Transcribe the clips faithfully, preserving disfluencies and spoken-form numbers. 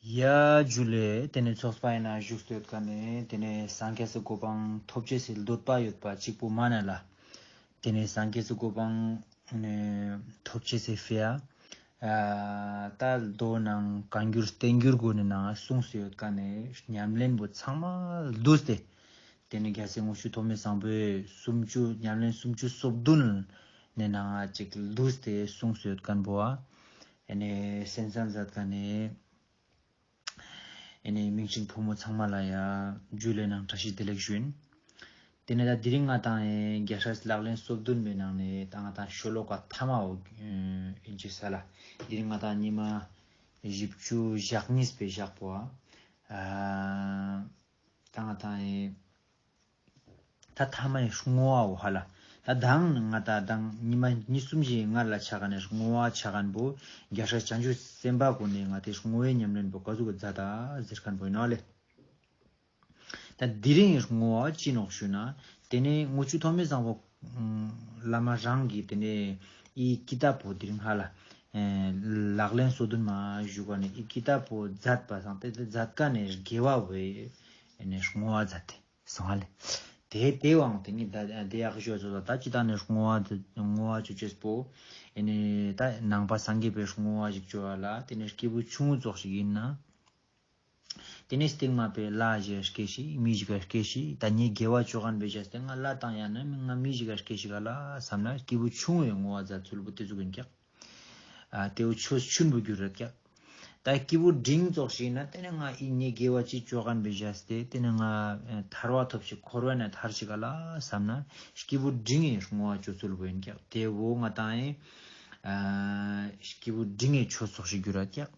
ཡ་ཇུ་ལེ། ཏེ་ནེ་ཚོགས་པའི་ནང་བཞུགས་ཏེ་ཡོད་ཁན་ནི་ཏེ་ནེ་སངས་རྒྱས་སི་གོ་འཕང་ཐོབ་ཅེས་སི་འདོད་པ་ཡོད་པ་ཅིག་པོ་མ་ན་ལ། ཏེ་ནེ་སངས་རྒྱས་སི་གོ་འཕང་ཐོབ་ཅེས་སི་ཕི་ཡ་ད་མདོ་ནང་བཀའ་འགྱུར་བསྟན་འགྱུར་གུན་ནི་ནང་གསུངས་ཏེ་ཡོད་ཁན་ནི་ཉམས་ལེན་པོ་ཚང་མ་བསྡུས་ཏེ། ཏེ་ནེ་རྒྱལ་སྲས་དངུལ་ཆུ་ཐོགས་མེད་བཟང་པོས་སུམ་ཅུ་ཉམས་ལེན་སུམ་ཅུ་སོ་བདུན་ནི་ནང་ཅིག་བསྡུས་ཏེ་གསུངས་ཏེ་ཡོད་ཁན་པོ་ཨ། ཨེ་ནེ་གསན་བསམ་མཛད་ཁན་ནི་ཨེ་ནེ་མིང་ཆེན་ཕོ་མོ་ཚང་མ་ལ་ཡ་ཇུ་ལེ་ནང་བཀྲ་ཤིས་བདེ་ལེགས་ཞུ་ཨིན། ཏེ་ནེ་ད་དེ་རིང་ང་ཏང་ཨེ་རྒྱལ་སྲས་ལག་ལེན་སོ་བདུན་པའི་ནང་ནེ་ད་ང་ཏང་ཤོ་ལོ་ཀ་ཐ་མ་བོ་ཨིན་ཅེས་ལ། དེ་རིང་ང་ཏང་ཉི་མ་བཞི་བཅུ་ཞེ་གཉིས་པའི་ཞག་པོ་ཨ། ད་ང་ཏང་ཨེ་ད་ཐ་མའི་བསྔོ་བ་བོ་ཧ་ལ། ད་དང་ང་ད་དང་ཉི་མ་གཉིས་གསུམ་ཞིག་སྔར་ལ་ཆ་ཁན་ནི་བསྔོ་བ་ཆ་ཁན་པོ་རྒྱལ་སྲས་བྱང་ཆུབ་སེམས་དཔའ་གུན་ནི་ང་ཏེ་བསྔོ་བའི་ཉམས་ལེན་པོ་ག་ཟུག་གི་མཛད་ད་ཟེར་ཁན་པོ་ཨིན་ནོག་ལེ། ད་དེ་རིང་བསྔོ་བ་ཅི་ནོག་ཞུ་ན། ཏེ་ནེ་དངུལ་ཆུ་ཐོགས་མེད་བཟང་པོ་བླ་མ་རང་གི་ཏེ་ནེ་ཨི་ཀི་ཏབ་པོ་དེ་རིང་ཧ་ལ་ལག་ལེན་སོ་བདུན་མ་ཞུ་ཁན་ནི་ཨི་ཀི་ཏབ་པོ་མཛད་པ་སང་ཏེ་མཛད་ཁན་ནི་དགེ་བ་བོའི་ཨེ་ནེ་བསྔོ་བ་མཛད་དེ། སོང་ང་ལེ། ཏེ་ཏེ་བོའང་ཏེ་ནེ་ད་ཏེ་ཡག་ཤོས་ཚོ་ད་ཅི་ད་ནི་བསྔོ་བ་བསྔོ་བ་ཅོ་ཅེས་པོ་ཨེ་ནེ་ད་ནང་པ་སངས་རྒྱས་པའི་བསྔོ་བ་ཞིག་ཅོ་བ་ལ་ཏེ་ནེ་སྐྱེས་བུ་ཆུང་ངུ་ཙོགས་ཤིག་ཨིན་ན། ཏེ་ནེ་སྟིང་མ་པའི་ལྷ་ཞིག་ག་སྐྱེས་ཤིག་མི་ཞིག་ག་སྐྱེས་ཤིག་ད་ངའི་དགེ་བ་ཅོ་ཁན་བོའི་ཆ་སྟེ་ང་ལྷ་དང་ཡང་ན་ང་མི་ཞིག་ག་སྐྱེས་ཤིག་ག་ལ་བསམ་ན་སྐྱེས་བུ་ཆུང་ངུའི་བསྔོ་བ་མཛད་ཚུལ་པོ་ཏེ་ཟུག་ཨིན་ཀྱག། ཨ་ཏེ་བོ་ཆོས་ཆུན་པོ་འགྱུར་རད་ཀྱག། ད་སྐྱེས་བུ་འབྲིང་ཙོགས་ཤིག་ན་ཏེ་ནེ་ང་ཨི་ངའི་དགེ་བ་ཅི་ཅོ་ཁན་བོའི་ཆ་སྟེ་ཏེ་ནེ་ང་ཐར་བ་ཐོབ་ཤིག་འཁོར་བ་ནེ་ཐར་ཤིག་ག་ལ་བསམ་ན་སྐྱེས་བུ་འབྲིང་ངི་བསྔོ་བ་ཅོ་ཚུལ་པོ་ཨིན་ཀྱག། ཏེ་བོ་ང་ཏང་ཨེ་སྐྱེས་བུ་འབྲིང་ངི་ཆོས་ཙོགས་ཤིག་འགྱུར་རད་ཀྱག།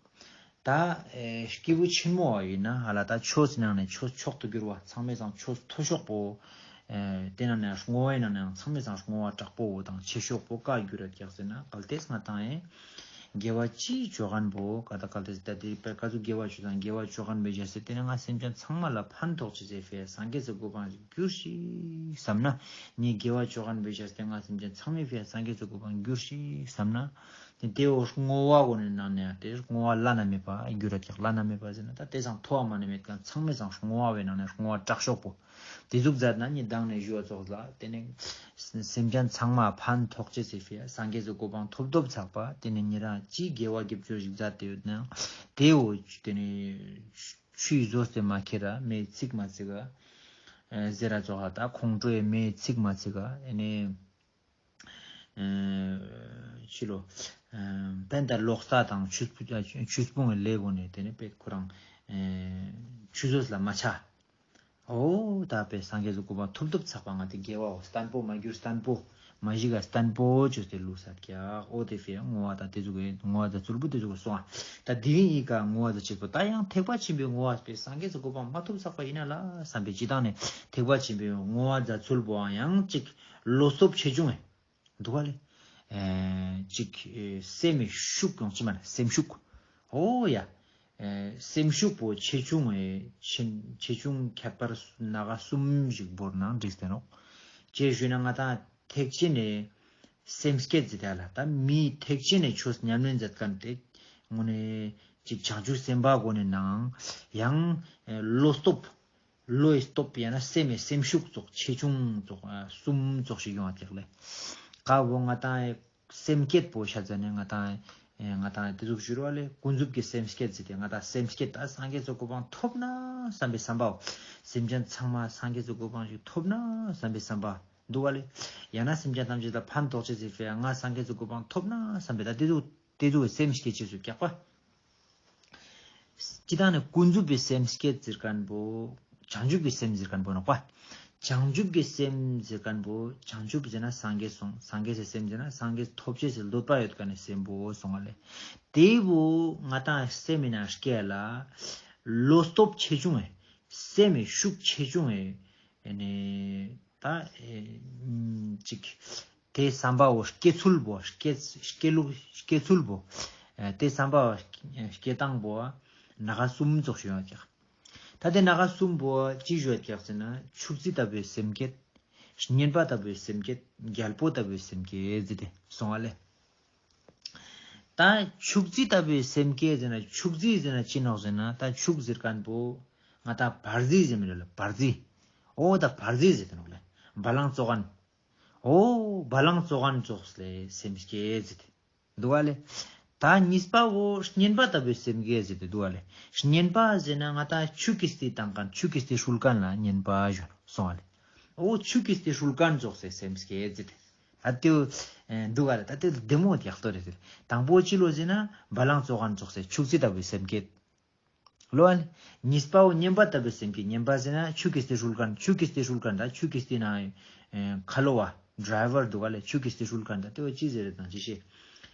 ད་ཨེ་སྐྱེས་བུ་ཆེན་མོ་བོ་ཨིན་ན་ཧ་ལ་ད་ཆོས་ནང་ནེ་ཆོས་མཆོག་ཏུ་གྱུར་པ་ཚང་མའི་སང་ཆོས་མཐོ་ཤོས་པོ། ཨེ་ཏེ་ནང་ནེ་བསྔོ་བའི་ནང་ནེ་ཚང་མའི་སང་བསྔོ་བ་དྲག་པོ་བོ་དང་ཆེ་ཤོས་པོ་ཀ་གྱུར་རད་ཀྱག་ཟེར་ན་གལ་ཏེ་ང་ཏང་ཨེ་དགེ་བ་ཅི་ཅོ་ཁན་པོ་ཀ་ད་གལ་ཏེ་ད་ཏེ་ཀ་ཟུག་དགེ་བ་ཅོ་དང་དགེ་བ་ཅོ་ཁན་བོའི་ཆ་སྟེ་ཏེ་ནེ་ང་སེམས་ཅན་ཚང་མ་ལ་ཕན་ཐོགས་ཅེས་སི་ཕི་ཡ་སངས་རྒྱས་སི་གོ་འཕང་གྱུར་ཤིག་བསམ་ན་ངའི་དགེ་བ་ཅོ་ཁན་བོའི་ཆ་སྟེ་ང་སེམས་ཅན་ཚང་མའི་ཕི་ཡ་སངས་རྒྱས་སི་གོ་འཕང་གྱུར་ཤིག་བསམ་ན། ཏེ་བོ་བསྔོ་བ་གུན་ནི་ནང་ནེ་ཏེ་བསྔོ་བ་བླ་ན་མེད་པ་གྱུར་རད་ཀྱག། བླ་ན་མེད་པ་ཟེར་ན་ད་ཏེ་སང་མཐོ་བ་མ་ནེ་མེད་ཁན་ཚང་མའི་སང་བསྔོ་བ་བོའི་ནང་ནེ་བསྔོ་བ་དྲག་ཤོས་པོ། ཏེ་ཟུག་མཛད་ན་ནི་མདང་ནེ་ཞུ་བ་ཙོགས་ལ་ཏེ་ནེ་སེམས་ཅན་ཚང་མ་ཕན་ཐོགས་ཅེས་སི་ཕི་ཡ་སངས་རྒྱས་སི་གོ་འཕང་ཐོབ་ཐོབ་ཚག་པ་ཏེ་ནེ་ཉེ་རང་ཅི་དགེ་བ་དགེ་བཅུ་ཞིག་མཛད་དེ་ཡོད་ན་ཏེ་བོ་ཏེ་ནེ་ཆུའི་ཟོས་ཏེ་མ་ཁྱེར་ར་མེའི་ཚིག་མ་ཚིག་ག་ཟེར་ར་ཙོགས་ཧ་ད་ཁོང་ཁྲོའི་མེའི་ཚིག་མ་ཚིག་ག་ཨེ་ནེ། ཨེ་ཕྱི་ལོ། ཨེ་བན་ད་ལོག་ས་དང་ཆུ་ཆུ་སྤུངས་ལེ་གོ་ནེ་ཏེ་ནེ་པེ་ཁོ་རང་ཨེ་ཆུ་ཟོས་ལ་མ་ཆ། འོ་ད་པེ་སངས་རྒྱས་སི་གོ་འཕང་ཐོབ་ཐོབ་ཚག་པ་ང་ཏེ་དགེ་བ་བོ་བརྟན་པོ་མ་གྱུར་བརྟན་པོ་མ་ཞིག་ག་བརྟན་པོ་ཅོས་ཏེ་ལུས་ས་ཀྱག། འོ་ཏེ་ཕི་ཡ་བསྔོ་བ་ད་ཏེ་ཟུག་གི་བསྔོ་བ་ད་ཚུལ་པོ་ཏེ་ཟུག་གི་སོང་ཨ། ད་དེ་རིང་ཨི་ཀ་བསྔོ་བ་ད་ཅེས་པོ་ད་ཡང་ཐེག་པ་ཆེན་པོའི་བསྔོ་བ་པེ་སངས་རྒྱས་སི་གོ་འཕང་མ་ཐོབ་ཚག་པ་ཨིན་ན་ལ་བསམ་པའི་ཅི་དང་ནེ་ཐེག་པ་ཆེན་པོའི་བསྔོ་བ་ད་ཚུལ་པོའང་ཡང་ཅིག་བློ་སྟོབས་ཆེ་ཆུང་ཨེ། འདུག་ག་ལེ། ཨེ་ཅིག་ཨེ་སེམས་ཤུགས་ཡོང་ཅི་མ་ན་སེམས་ཤུགས། འོ་ཡ། ཨེ་སེམས་ཤུགས་པོ་ཆེ་ཆུང་ཨེ་ཆེ་ཆུང་ཁྱད་པར་སྣ་ཁ་གསུམ་ཞིག་བོར་ན་འགྲིག་སྟེ་ནོག། ཅེས་ཞུས་ན་ང་ཏང་ཐེག་ཆེན་ནི་སེམས་བསྐྱེད་ཟེར་ཏེ་ལ་ད་མི་ཐེག་ཆེན་ནི་ཆོས་ཉམས་ལེན་མཛད་ཁན་ཏེ་དངོས་ནེ་ཅིག་བྱང་ཆུབ་སེམས་དཔའ་གོ་ནེ་ནང་ཡང་ཨེ་བློ་སྟོབས། བློའི་སྟོབས་ཡང་ན་སེམས་སེམས་ཤུགས་ཙོགས་ཆེ་ཆུང་ཙོགས་ཨ་གསུམ་ཙོགས་ཤིག་ཡོང་བ་ཀྱག་ལེ། ཀ་བོ་ང་ཏང་སེམས་བསྐྱེད་པོ་ཤ་ཚ་ནེ་ང་ཏང་ཨེ་ང་ཏང་ཏེ་ཟུག་ཞུ་རུ་བ་ལེ་ཀུན་རྫོབ་ཀྱི་སེམས་བསྐྱེད་ཟེར་ཏེ་ང་ཏང་སེམས་བསྐྱེད་ད་སངས་རྒྱས་སི་གོ་འཕང་ཐོབ་ན་བསམ་པའི་བསམ་པའོ། སེམས་ཅན་ཚང་མ་སངས་རྒྱས་སི་གོ་འཕང་ཞིག་ཐོབ་ན་བསམ་པའི་བསམ་པ་འདུག་བ་ལེ། ཡང་ན་སེམས་ཅན་ཐམས་ཅད་ལ་ཕན་ཐོགས་ཅེས་ཟེར་ཕི་ཡ་ང་སངས་རྒྱས་སི་གོ་འཕང་ཐོབ་ན་བསམ་པའི་ད་ཏེ་ཟུག་ཏེ་ཟུག་གི་སེམས་བསྐྱེད་ཅེས་སུ་ཀྱག་པ། ཅི་དང་ནི་ཀུན་རྫོབ་པའི་སེམས་བསྐྱེད་ཟེར་ཁན་པོ། བྱང་ཆུབ་ཀྱི་སེམས་ཟེར་ཁན་པོ་ནོག་པ། བྱང་ཆུབ་ཀྱི་སེམས་ཟེར་ཁན་པོ་བྱང་ཆུབ་ཟེར་ན་སངས་རྒྱས་སོང་སངས་རྒྱས་སི་སེམས་ཟེར་ན་སངས་རྒྱས་ཐོབ་ཅེས་སི་འདོད་པ་ཡོད་ཁན་ནི་སེམས་པོ་སོང་བ་ལེ། ཏེ་བོ་ང་ཏང་སེམས་མི་ན་སྐྱེ་ལ། བློ་སྟོབས་ཆེ་ཆུང་ཨེ། སེམས་མི་ཤུགས་ཆེ་ཆུང་ཨེ། ཨེ་ནེ་ད་ཨེ་ཅིག་ཏེ་བསམ་པ་བོ་སྐྱེ་ཚུལ་བོ་སྐྱེ་སྐྱེ་ལུགས་སྐྱེ་ཚུལ་བོ་ཨེ་ཏེ་བསམ་པ་བོ་སྐྱེ་སྟངས་བོ་སྣ་ཁ་གསུམ་ཙོགས་ཤིག་ཡོང་ཀྱག། ད་ཏེ་སྣ་ཁ་གསུམ་བོ་ཅི་ཞུ་ཀྱག་ཟེར་ན་ཕྱུགས་རྫི་ལྟ་བུའི་སེམས་བསྐྱེད། གཉེན་པ་ལྟ་བུའི་སེམས་བསྐྱེད། རྒྱལ་པོ་ལྟ་བུའི་སེམས་བསྐྱེད་ཟེར་ཏེ་སོང་བ་ལེ། ད་ཕྱུགས་རྫི་ལྟ་བུའི་སེམས་བསྐྱེད་ཟེར་ན་ཕྱུགས་རྫི་ཟེར་ན་ཅི་ནོག་ཟེར་ན་ད་ཕྱུགས་ཟེར་མཁན་པོ་ང་ད་བ་རྫི་ཟེར་མི་རེད་ལ་བ་རྫི། འོ་ད་བ་རྫི་ཟེར་ཏེ་ནོག་ལེ། བ་ལང་ཙོག་ཁན། འོ་བ་ལང་ཙོག་ཁན་ཙོགས་ལེ་སེམས་བསྐྱེད་ཟེར་ཏེ། འདུག་ག་ལེ། ད་གཉིས་པ་བོ་སྙན་པ་ལྟ་བུའི་སེམས་བསྐྱེད་ཟེར་ཏེ་འདུག་ག་ལེ། སྙན་པ་ཟེར་ན་ང་ད་ཆུ་ཀིས་ཏེ་བཏང་མཁན་ཆུ་ཀིས་ཏེ་ཧྲུལ་མཁན་ལ་སྙན་པ་ཞུ་སོང་བ་ལེ། འོ་ཆུ་ཀིས་ཏེ་ཧྲུལ་མཁན་ཙོགས་སེ་སེམས་བསྐྱེད་ཟེར་ཏེ། ད་དེའུ་འདུག་ག་ལེ། ད་དེའུ་བདེ་མོ་ཡག་ཏོ་རེད་ཟེར། དང་པོ་ཅི་ལོ་ཟེར་ན་བ་ལང་ཙོག་ཁན་ཙོགས་སེ་ཕྱུགས་རྫི་ལྟ་བུའི་སེམས་བསྐྱེད། ལོ་ཨ་ལེ། གཉིས་པའོ་སྙན་པ་ལྟ་བུའི་སེམས་བསྐྱེད། སྙན་པ་ཟེར་ན་ཆུ་ཀིས་ཏེ་ཧྲུལ་མཁན་ཆུ་ཀིས་ཏེ་ཧྲུལ་མཁན་ད་ཆུ་ཀིས་ཏེ་ན་ཁ་ལོ་བ་ཌ་རའི་ཝར་འདུག་ག་ལེ། ཆུ་ཀིས་ཏེ་ཧྲུལ་མཁན་ད་དེ་བོ་ཅི་ཟེར་རེད་དང་ཅི་ཤེས།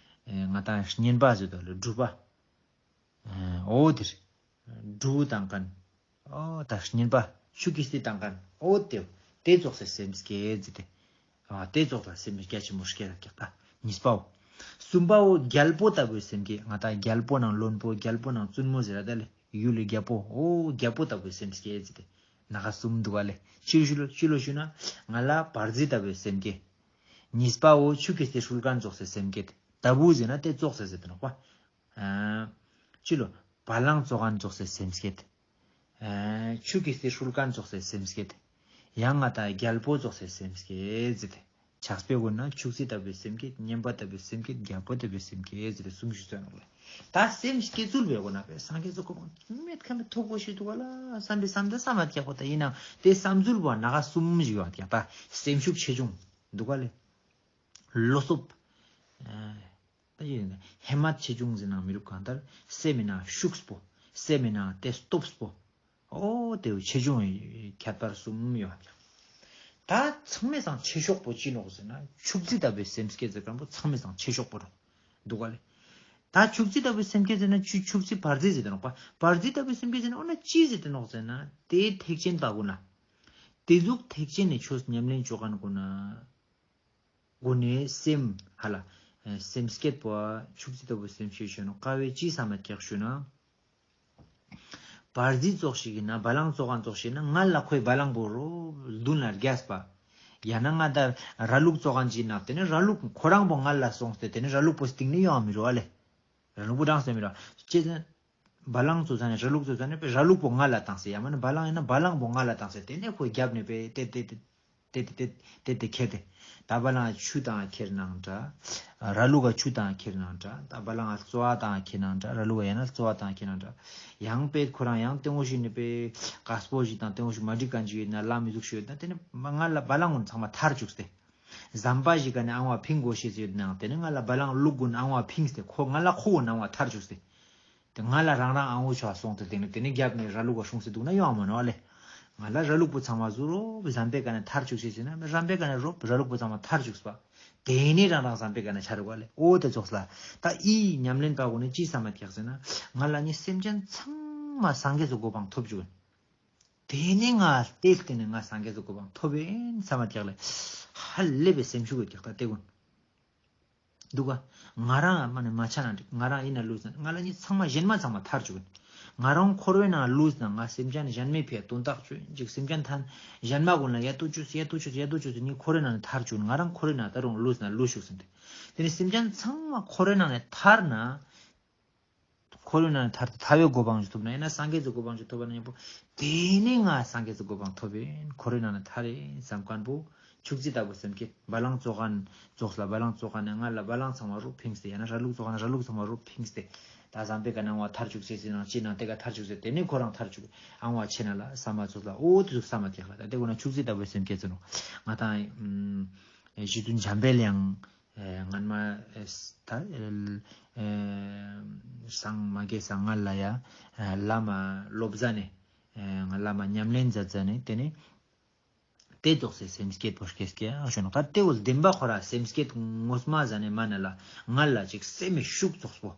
ང་ད་སྙན་པ་ཟེར་དོ་ལེ་སྒྲུབ་པ། འོ་དེ་རེད། སྒྲུབ་བཏང་མཁན། འོ་ད་སྙན་པ་ཆུ་ཀིས་ཏེ་བཏང་མཁན་འོ་དེ་དེ་ཙོགས་སེ་སེམས་བསྐྱེད་ཟེར་ཏེ། ཨ་དེ་ཙོགས་ལ་སེམས་རྒྱ་ཆེན་མོ་བསྐྱེད་ད་ཀྱག་ད། གཉིས་པའོ། གསུམ་པའོ་རྒྱལ་པོ་ལྟ་བུའི་སེམས་བསྐྱེད། ང་ད་རྒྱལ་པོ་ནང་བློན་པོ་རྒྱལ་པོ་ནང་བཙུན་མོ་ཟེར་ར་ད་ལེ་ཡུལ་ལི་རྒྱལ་པོ་འོ་རྒྱལ་པོ་ལྟ་བུའི་སེམས་བསྐྱེད་ཟེར་ཏེ། ན་ཁ་གསུམ་འདུག་ག་ལེ། ཅི་ལོ་ཅི་ལོ་ཞུ་ན་ང་ལ་བ་རྫི་ལྟ་བུའི་སེམས་བསྐྱེད། གཉིས་པའོ་ཆུ་ཀིས་ཏེ་ཧྲུལ་མཁན་ཙོགས་སེ་སེམས་བསྐྱེད། ལྟ་བུ་ཟེར་ན་དེ་ཙོགས་སེ་ཟེར་ཏེ་ནོག་པ། ཨ་ཅི་ལོ། བ་ལང་ཙོག་ཁན་ཙོགས་སེ་སེམས་བསྐྱེད། ཨ་ཆུ་ཀིས་ཏེ་ཧྲུལ་མཁན་ཙོགས་སེ་སེམས་བསྐྱེད། ཡང་ང་ད་རྒྱལ་པོ་ཙོགས་སེ་སེམས་བསྐྱེད་ཟེར་ཏེ། ཕྱག་དཔེ་གུན་ན་ཕྱུགས་རྫི་ལྟ་བུའི་སེམས་བསྐྱེད། སྙན་པ་ལྟ་བུའི་སེམས་བསྐྱེད། རྒྱལ་པོ་ལྟ་བུའི་སེམས་བསྐྱེད་ཟེར་ཏེ་གསུམ་ཞུས་ཏེ་ནོག་ལེ། ད་སེམས་བསྐྱེད་ཚུལ་བས་གོ་ན་བས་སངས་རྒྱས་ཀྱི་གོ་འཕང་མེད་ཁ་མེད་ཐོབ་གོ་ཤེས་འདུག་ག་ལེ། བསམ་པའི་བསམ་ད་བསམ་མ་ཐག་པོ་ད་ཡིན་ནའང་དེ་བསམ་ཚུལ་བོ་ན་ཁ་གསུམ་ཞིག་ཡོད་ཀྱག་ད། སེམས་ཤུགས་ཆེ་ཆུང་འདུག་ག་ལེ། བློ་སྟོབས། ཨ་ད་ཡིན་ན་ཧེ་མ་ཆེ་ཆུང་ཟེར་ན་མི་རུག་གང་ལྟར་སེམས་མི་ནང་ཤུགས་པོ། སེམས་མི་ནང་དེ་སྟོབས་པོ། འོ་དེ་བོ་ཆེ་ཆུང་ཁྱད་པར་གསུམ་ཡོད་ཀྱག། ད་ཚང་མའི་སང་ཆེ་ཤོས་པོ་ཅི་ནོག་ཟེར་ན་ཕྱུགས་རྫི་ལྟ་བུའི་སེམས་བསྐྱེད་ཟེར་མཁན་པོ་ཚང་མའི་སང་ཆེ་ཤོས་པོ་རུ་འདུག་ག་ལེ། ད་ཕྱུགས་རྫི་ལྟ་བུའི་སེམས་བསྐྱེད་ཟེར་ན་ཆུ་ཕྱུགས་རྫི་བ་རྫི་ཟེར་ཏེ་ནོག་པ། བ་རྫི་ལྟ་བུའི་སེམས་བསྐྱེད་ཟེར་ན་འོ་ན་ཅི་ཟེར་ཏེ་ནོག་ཟེར་ན་དེ་ཐེག་ཆེན་པ་གུན་ན། དེ་ཟུག་ཐེག་ཆེན་ནི་ཆོས་ཉམས་ལེན་ཅོ་མཁན་གུན་ན། གུན་ནི་སེམས་ཧ་ལ། སེམས་བསྐྱེད་པོ་ཕྱུགས་རྫི་ལྟ་བུའི་སེམས་བསྐྱེད་ཞུ་ནོག། ཀ་བོའི་ཅི་བསམ་མ་ཐག་ཞུ་ན། བ་རྫི་ཙོགས་ཤིག་ཡིན་ན་བ་ལང་ཙོག་ཁན་ཙོགས་ཤིག་ཡིན་ན་ང་ལ་ཁོའི་བ་ལང་པོ་རོ་མདུན་ལ་རྒྱས་པ། ཡང་ན་ང་ད་ར་ལུག་ཙོག་ཁན་ཅིག་ཡིན་ན་དེ་ནི་ར་ལུག་ཁོ་རང་པོ་ང་ལ་སོང་སྟེ་དེ་ནི་ར་ལུག་པོ་སྟིང་ནི་ཡོང་མི་རུག་ཨ་ལེ། ར་ལུག་པོ་དྲངས་ཏེ་མི་རུག་ཅེས་ཟེར་ན། བ་ལང་ཙོགས་ཟ་ནི་ར་ལུག་ཙོགས་ཟ་ནི་པེ་ར་ལུག་པོ་ང་ལ་བཏང་སྟེ་ཡང་མ་ནི་བ་ལང་ཡིན་ན་བ་ལང་པོ་ང་ལ་བཏང་སྟེ་དེ་ནི་ཁོའི་རྒྱབ་ནས་པེ་ཏེ་ཏེ་ཏེ་ཏེ་ཏེ་ཏེ་ཏེ་ཁྱེར་ཏེ། ད་བ་ལང་ཆུ་དང་ཁྱེར་ནའང་འདྲ། ར་ལུག་ག་ཆུ་དང་ཁྱེར་ནའང་འདྲ། ད་བ་ལང་རྩོ་བ་དང་ཁྱེར་ནའང་འདྲ། ར་ལུག་ག་ཡང་ན་རྩོ་བ་དང་ཁྱེར་ནའང་འདྲ། ཡང་པེ་ཁོ་རང་ཡང་ལྟེ་བོ་ཞིག་ནི་པེ་དཀར་པོ་ཞིག་དང་ལྟེ་བོ་ཞིག་མ་འགྲིག་ག་ཅིག་ཡོད་ན་ལ་མི་ཟུག་ཞིག་ཡོད་ན་དེ་ནི་ང་ལ་བ་ལང་གུན་ཚང་མ་ཐར་བཅུག་སྟེ། ཟམ་པ་ཞིག་ག་ནི་ཨང་བ་ཕིང་དགོས་ཤེས་ཡོད་ནའང་དེ་ནི་ང་ལ་བ་ལང་ལུག་གུན་ཨང་བ་ཕིངས་ཏེ་ཁོ་ང་ལ་ཁོ་གུན་ཨང་བ་ཐར་བཅུག་སྟེ། དེ་ང་ལ་རང་རང་ཨང་བོ་ཆོག་སོང་སྟེ་དེ་ནི་དེ་ནི་རྒྱབ་ནས་ར་ལུག་ག་སྲུང་སྟེ་འདུག་ན་ཡོང་མ་ནོག་ལེ། ང་ལ་ར་ལུག་པོ་ཚང་མ་ཟུར་རོ་ཟམ་པའི་ཀ་ནས་ཐར་བཅུག་ཤེས་ཟེར་ན་རམ་པའི་ཀ་ནས་རོབ་ར་ལུག་པོ་ཚང་མ་ཐར་བཅུག་པ། དེ་ནི་རང་རང་ཟམ་པའི་ཀ་ནས་ཆ་རུག་ལེ། འོ་དེ་ཙོགས་ལ་ད་ཨི་ཉམས་ལེན་པ་གུན་ནི་ཅི་བསམ་མ་ཐག་ཟེར་ན་ང་ལ་ནི་སེམས་ཅན་ཚང་མ་སངས་རྒྱས་སི་གོ་འཕང་ཐོབ་བཅུག་ཡིན། དེ་ནི་ང་ལྟས་ཏེ་ནི་ང་སངས་རྒྱས་སི་གོ་འཕང་ཐོབ་ཡིན་བསམ་མ་ཐག་ལེ། ཧ་ལས་པའི་སེམས་ཤུགས་ཡོད་ཀྱག་ད་དེ་གུན། འདུག་ག། ང་རང་མ་ནི་མ་ཆ་ན་འགྲིག། ང་རང་ཡིན་ན་ལུས་ན་ང་ལ་ནི་ཚང་མ་གཞན་མ་ཚང་མ་ཐར་བཅུག་ཡིན། ང་རང་འཁོར་བའི་ནང་ལུས་ན་ང་སེམས་ཅན་གཞན་མའི་ཕིའ་དོན་དག་ཅོ་ཡིན་ཅིག་སེམས་ཅན་ཐན་གཞན་མ་གུན་ལ་ཡ་ཏོ་ཅོས་ཡ་ཏོ་ཅོས་ཡ་ཏོ་ཅོས་ནི་འཁོར་བའི་ནང་ནས་ཐར་བཅུག་ཡིན། ང་རང་འཁོར་བའི་ནང་ད་རུང་ལུས་ན་ལུས་བཅུག་ཟིན་ཏེ། དེ་ནི་སེམས་ཅན་ཚང་མ་འཁོར་བའི་ནང་ནས་ཐར་ན། འཁོར་བའི་ནང་ནས་ཐར་ཏེ་ཐར་པའི་གོ་འཕང་ཞིག་ཐོབ་ན་ཡང་ན་སངས་རྒྱས་སི་གོ་འཕང་ཞིག་ཐོབ་ན་ཡང་པོ། དེ་ནི་ང་སངས་རྒྱས་སི་གོ་འཕང་ཐོབ་ཡིན། འཁོར་བའི་ནང་ནས་ཐར་ཡིན་བསམ་མཁན་པོ། ཕྱུགས་རྫི་ལྟ་བུ་སེམས་བསྐྱེད། བ་ལང་ཙོགས་ཁན་ཙོགས་ལ་བ་ལང་ཙོགས་ཁན་ནི་ང་ལ་བ་ལང་ཚང་མ་རོ་ཕིངས་ཏེ་ཡང་ན་ར་ལུག་ཙོགས་ཁན་ར་ལུག་ཚང་མ་རོ་ཕིངས་ཏེ། ད་ཟམ་པའི་ཀ་ནས་ཨང་བ་ཐར་བཅུག་ཅེས་ཟེར་ན་ཅི་ན་དེ་ཀ་ཐར་བཅུག་ཟེར་དེ་ནི་ཁོ་རང་ཐར་བཅུག་ཨང་བ་ཆེ་ན་ལ་བསམ་མ་ཙོགས་ལ་འོ་དེ་ཟུག་བསམ་མ་ཐག་ལ་ད་དེ་གུན་ན་ཕྱུགས་རྫི་ལྟ་བུ་སེམས་བསྐྱེད་ཟེར་ནོག། ང་དང་ཨེ་རྗེ་བཙུན་འཇམ་དཔལ་དབྱངས། ཨེ་སྔན་མ་ཨེ་ད་ཨེ་སང་མ་གེ་སང་སྔ་ལ་ཡ་ཨེ་བླ་མ་བློ་བཟང་ནས་ཨེ་ང་བླ་མ་ཉམས་ལེན་མཛད་མཛད་ནས་དེ་ནས་དེ་ཙོགས་སེ་སེམས་བསྐྱེད་པོ་སྐྱེས་སྐྱེ་ཨ་ཞོན་ཀ་དེ་བོ་བདེན་པ་ཁོ་ར་སེམས་བསྐྱེད་ངོ་མ་ཟ་ནས་མ་ན་ལ་ང་ལ་ཅིག་སེམས་མི་ཤུགས་ཙོགས་པོ་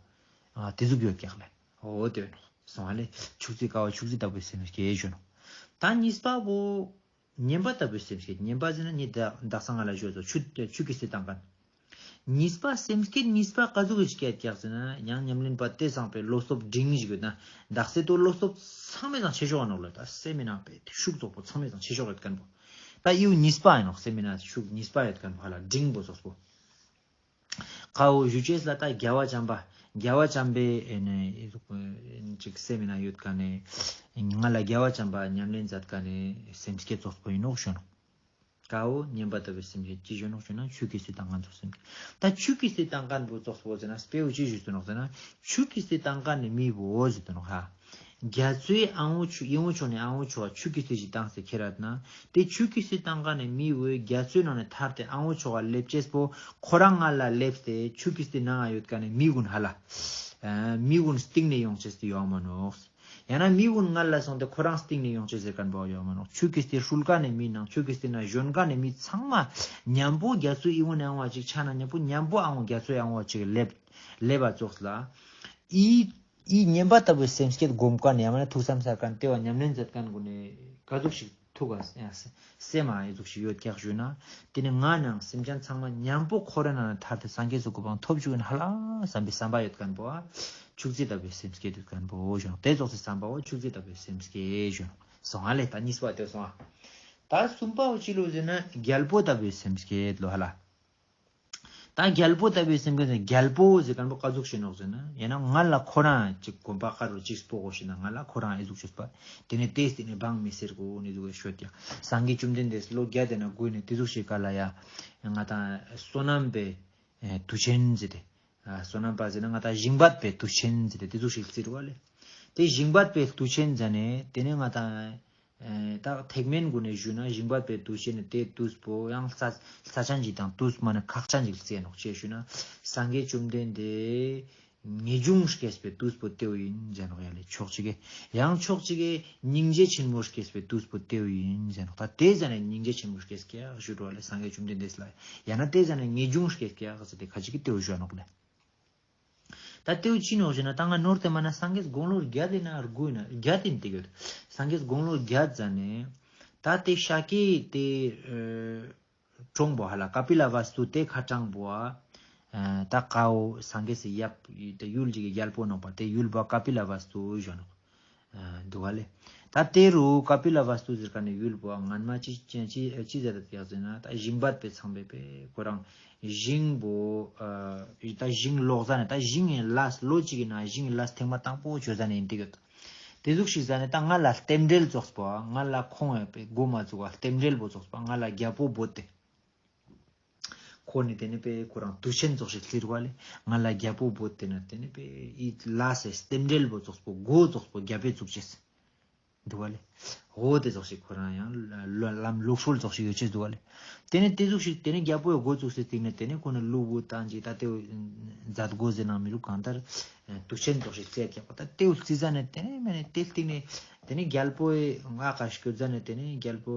ཨ་དེ་ཟུག་ཡོད་ཀྱག་ལེ། འོ་དེ་བས་ནོག་སོང་ཨ་ལེ། ཕྱུགས་རྫི་ཀ་བ་ཕྱུགས་རྫི་ལྟ་བུའི་སེམས་བསྐྱེད་ཞོན་ནོག། ད་གཉིས་པ་བོ། ཉན་པ་ལྟ་བུའི་སེམས་བསྐྱེད། ཉན་པ་ཟེར་ན་ཉི་ད་དག་ས་ང་ལ་ཞུ་ཙོ་ཆུ་ཆུ་ཀི་སི་དང་གན། གཉིས་པ་སེམས་བསྐྱེད་གཉིས་པ་ཀ་ཟུག་གི་སྐྱེད་ཀྱག་ཟེར་ན་ཡང་ཉམས་ལེན་པ་དེ་སང་པའི་བློ་སྟོབས་འབྲིང་ཞིག་ཡོད་ན་དག་ས་དོ་བློ་སྟོབས་ཚང་མའི་སང་ཆེ་ཤོས་ཨ་ནོག་ལ་ད་སེམས་མི་ནང་པའི་ཤུགས་ཙོག་པོ་ཚང་མའི་སང་ཆེ་ཤོས་ཡོད་མཁན་པོ། ད་ཡིའུ་གཉིས་པ་ཨིན་ནོག་སེམས་མི་ནང་ཤུགས་གཉིས་པ་ཡོད་མཁན་པོ་ཧ་ལ་འབྲིང་པོ་ཙོག་པོ། ཀའོ་ཞུ་ཅེས་ལ་ད་རྒྱལ་བ་བྱམས་པ་རྒྱལ་བ་བྱམས་པའི་ཨེ་ནེ་ཨི་ཟུག་ཅིག་སེམས་ན་ཡོད་ཀ་ནེ་ང་ལ་རྒྱལ་བ་བྱམས་པ་ཉམས་ལེན་མཛད་ཀ་ནེ་སེམས་བསྐྱེད་ཙོགས་པོ་ཡིན་ནོག་ཞུ་ནོག། ཀའོ་ཉན་པ་ལྟ་བུའི་སེམས་བསྐྱེད་ཅི་ཞུ་ནོག་ཞུ་ན་ཆོས་ཀྱི་སྲིད་དང་མངོན་མཐོ་སེམས་བསྐྱེད། ད་ཆོས་ཀྱི་སྲིད་དང་མངོན་མཐོ་ཙོགས་པོ་ཟེར་ན་དཔེ་བོ་ཅི་ཞུ་ནོག་ཟེར་ན་ཆོས་ཀྱི་སྲིད་དང་མངོན་མཐོ་ནི་མི་བོ་ཟེར་ནོག་ཧ། རྒྱ་མཚོའི་ཨང་བོ་ཆུ་ཨི་བོ་ཆོ་ནེ་ཨང་བོ་ཆོ་ཆོས་ཀྱི་སྲིད་ཅིག་བཏང་སྟེ་ཁྱེར་ར་ན་དེ་ཆོས་ཀྱི་སྲིད་དང་མངོན་མཐོ་ནི་མི་བོའི་རྒྱ་མཚོའི་ནང་ནེ་ཐར་ཏེ་ཨང་བོ་ཆོ་ག་ལེབ་ཅེས་པོ་ཁོ་རང་ང་ལ་ལེབས་ཏེ་ཆོས་ཀྱི་སྲིད་ནང་ང་ཡོད་ཀ་ནེ་མི་གུན་ཧ་ལ་མི་གུན་སྟིང་ནེ་ཡོང་ཅེས་ཏེ་ཡོང་མ་ནོག། ཡང་ན་མི་གུན་ང་ལ་སོང་སྟེ་ཁོ་རང་སྟིང་ནེ་ཡོང་ཅེས་ཟེར་མཁན་པོ་ཡོང་མ་ནོག། ཆོས་ཀྱི་སྲིད་ཧྲུལ་ཀ་ནེ་མི་ནང་ཆོས་ཀྱི་སྲིད་ན་ཞོན་ཀ་ནེ་མི་ཚང་མ་མཉམ་པོ་རྒྱ་མཚོའི་ཨི་བོ་ནེ་ཨང་བོ་ཅིག་ཆ་ན་མཉམ་པོ་མཉམ་པོ་ཨང་བོ་རྒྱ་མཚོའི་ཨང་བོ་ཅིག་ལེབ་ལེབ་པ་ཙོགས་ལ། ཨི་ཨི་ཉན་པ་ལྟ་བུའི་སེམས་བསྐྱེད་སྒོམ་མཁན་ཡང་མིན་ན་ཐུགས་བསམ་གསལ་མཁན་ལྟེ་བ་ཉམས་ལེན་མཛད་མཁན་གུན་ནི་ག་ཟུག་ཞིག་ཐུགས་ཀ་སེམས་མ་ཨི་ཟུག་ཞིག་ཡོད་ཀྱག་ཞུ་ན། དེ་ནི་ང་ནང་སེམས་ཅན་ཚང་མ་མཉམ་པོ་འཁོར་བའི་ནང་ནེ་ཐར་ཏེ་སངས་རྒྱས་སི་གོ་འཕང་ཐོབ་བཅུག་ཡིན་ཧ་ལ་བསམ་པའི་བསམ་པ་ཡོད་མཁན་པོ་ཨ་ཆོས་སྲིད་ལྟ་བུའི་སེམས་བསྐྱེད་ཡོད་མཁན་པོ་ཞུ་ནོག། དེ་ཙོགས་སི་བསམ་པ་བོ་ཆོས་སྲིད་ལྟ་བུའི་སེམས་བསྐྱེད་ཞུ་ནོག། སོང་ཨ་ལེ་ད་གཉིས་པ་དེ་སོང་ཨ། ད་གསུམ་པ་བོ་ཅི་ལོ་ཟེར་ན་རྒྱལ་པོ་ལྟ་བུའི་སེམས་བསྐྱེད་ལོ་ཧ་ལ། ད་རྒྱལ་པོ་ལྟ་བུའི་སེམས་བསྐྱེད་ཟེར་རྒྱལ་པོ་ཟེར་མཁན་པོ་ག་ཟུག་ཞིག་ནོག་ཟེར་ན་ཡང་ན་ང་ལ་ཁོ་རང་ཅིག་གོམ་པ་དཀར་རུ་ཅིག་སྤོ་གོ་ཞིག་ན་ང་ལ་ཁོ་རང་ཨི་ཟུག་ཅོས་པ། དེ་ནེ་དེ་སྟེང་ནེ་འབངས་མི་སེར་གུན་ནི་ཟུག་ཤོད་ཀྱག། སངས་རྒྱས་བཅོམ་ལྡན་འདས་ལོ་བརྒྱ་དེ་ན་དགོས་ནི་དེ་ཟུག་ཞིག་ག་ལ་ཡ། ང་ད་བསོད་ནམས་པའི་ཨེ་དུས་ཆེན་ཟེར་ཏེ། ཨ་བསོད་ནམས་པ་ཟེར་ན་ང་ད་ཞིང་པ་པའི་དུས་ཆེན་ཟེར་ཏེ་དེ་ཟུག་ཞིག་བརྩི་རུ་བ་ལེ། དེ་ཞིང་པ་པའི་དུས་ཆེན་ཟེར་ནེ་དེ་ནེ་ང་ད་ཨེ་ད་ཐེག་དམན་གུན་ནི་ཞུ་ན་ཞིང་པ་པའི་དུས་ཆེན་ནི་དེ་དུས་པོ་ཡང་ལྷ་ལྷ་ཆེན་ཅིག་དང་དུས་མ་ནེ་ཁག་ཅན་ཅིག་བརྩི་ནོག་ཅེས་ཞུ་ན་སངས་རྒྱས་བཅོམ་ལྡན་འདས་ངེས་འབྱུང་སྐྱེས་པའི་དུས་པོ་དེ་བོ་ཡིན་ཟེར་ནོག་ཡ་ལེ་ཕྱོགས་གཅིག་གི། ཡང་ཕྱོགས་གཅིག་གི་སྙིང་རྗེ་ཆེན་མོ་སྐྱེས་པའི་དུས་པོ་དེ་བོ་ཡིན་ཟེར་ནོག། ད་དེ་ཟ་ནེ་སྙིང་རྗེ་ཆེན་མོ་སྐྱེས་ཀྱག་ཞུ་རུ་བ་ལེ་སངས་རྒྱས་བཅོམ་ལྡན་འདས་ལ། ཡང་ན་དེ་ཟ་ནེ་ངེས་འབྱུང་སྐྱེས་ཀྱག་ཟེར་ཏེ་ཁ་ཅིག་གི་དེ་བོ་ཞུ་ནོག་ལེ། ད་དེ་བོ་ཅི་ནོག་ཞེ་ན་ད་ང་ནོར་ཏེ་མ་ན་སངས་རྒྱས་དགུང་ལོ་བརྒྱད་དེ་ན་དགུ་ཡིན་ན་བརྒྱད་དེ་ཡིན་ཏེ་ཡོད། སངས་རྒྱས་དགུང་ལོ་བརྒྱད་ཟ་ནེ་ད་དེ་ཤཱཀྱའི་དེ་ཨ་གྲོང་པོ་ཧ་ལ་ཀ་པི་ལ་བསྟུ་དེ་ཁ་དྲང་པོ་ཨ་ད་ཀའོ་སངས་རྒྱས་སི་ཡབ་དེ་ཡུལ་ཅིག་གི་རྒྱལ་པོ་ནོག་པ་དེ་ཡུལ་པོ་ཀ་པི་ལ་བསྟུ་ཞུ་ནོག། ཨ་འདུག་ག་ལེ། ད་དེ་རུ་ཀ་པི་ལ་བསྟུ་ཟེར་མཁན་ནི་ཡུལ་པོ་སྔན་མ་ཅི་ཅི་ཅི་ཅི་ཟེར་ཏེ་ཡོད་ཟེར་ན་ད་ཞིང་པ་པའི་ཚང་པའི་པའི་ཁོ་རང་ཞིང་པོ་ཨ་ད་ཞིང་ལོག་ཟ་ནེ་ད་ཞིང་ངི་ལས་ལོ་གཅིག་གི་ནང་ཞིང་ངི་ལས་ཐེངས་མ་དང་པོ་ཅོ་ཟ་ནེ་ཡིན་ཏེ་ཡོད། དེ་ཟུག་ཞིག་ཟ་ནེ་ད་ང་ལ་རྟེན་འབྲེལ་ཙོགས་པོ་ང་ལ་ཁོང་ངི་པའི་མགོ་མ་བཙུགས་པ་རྟེན་འབྲེལ་པོ་ཙོགས་པོ་ང་ལ་རྒྱལ་པོ་བོད་དེ། ཁོ་ནི་དེ་ནི་པའི་ཁོ་རང་དུས་ཆེན་ཙོགས་ཤིག་ལྟེ་བ་ལེ། ང་ལ་རྒྱལ་པོ་བོད་དེ་ན་དེ་ནི་པའི་ཨི་ལ་སེ་རྟེན་འབྲེལ་བོ་ཙོགས་པོ་མགོ་ཙོགས་པོ་རྒྱལ་པོའི་བཙུགས་ཅེས་འདུག་བ་ལེ། འོ་དེ་ཙོགས་ཤིག་ཁོ་རང་ཡང་ལམ་ལུགས་སྲོལ་ཙོགས་ཤིག་ཡོད་ཅེས་འདུག་བ་ལེ། དེ་ནི་དེ་ཙོགས་ཤིག་དེ་ནི་རྒྱལ་པོའི་མགོ་བཙུགས་སེ་སྟེང་ནས་དེ་ནི་ཁོ་ནི་ལུག་བོ་བཏང་ཅིག་ད་དེ་མཛད་སྒོ་ཟེར་ནང་མི་རུ་གང་ལྟར་དུས་ཆེན་ཙོགས་ཤིག་རྩེ་རྒྱག་པ་ད་དེ་བོ་རྩི་ཟ་ནས་དེ་ནི་མེ་ནི་དེ་སྟེང་ནས་དེ་ནི་རྒྱལ་པོའི་ང་ཁ་ཤི་ཁྱོད་ཟ་ནས་དེ་ནི་རྒྱལ་པོ།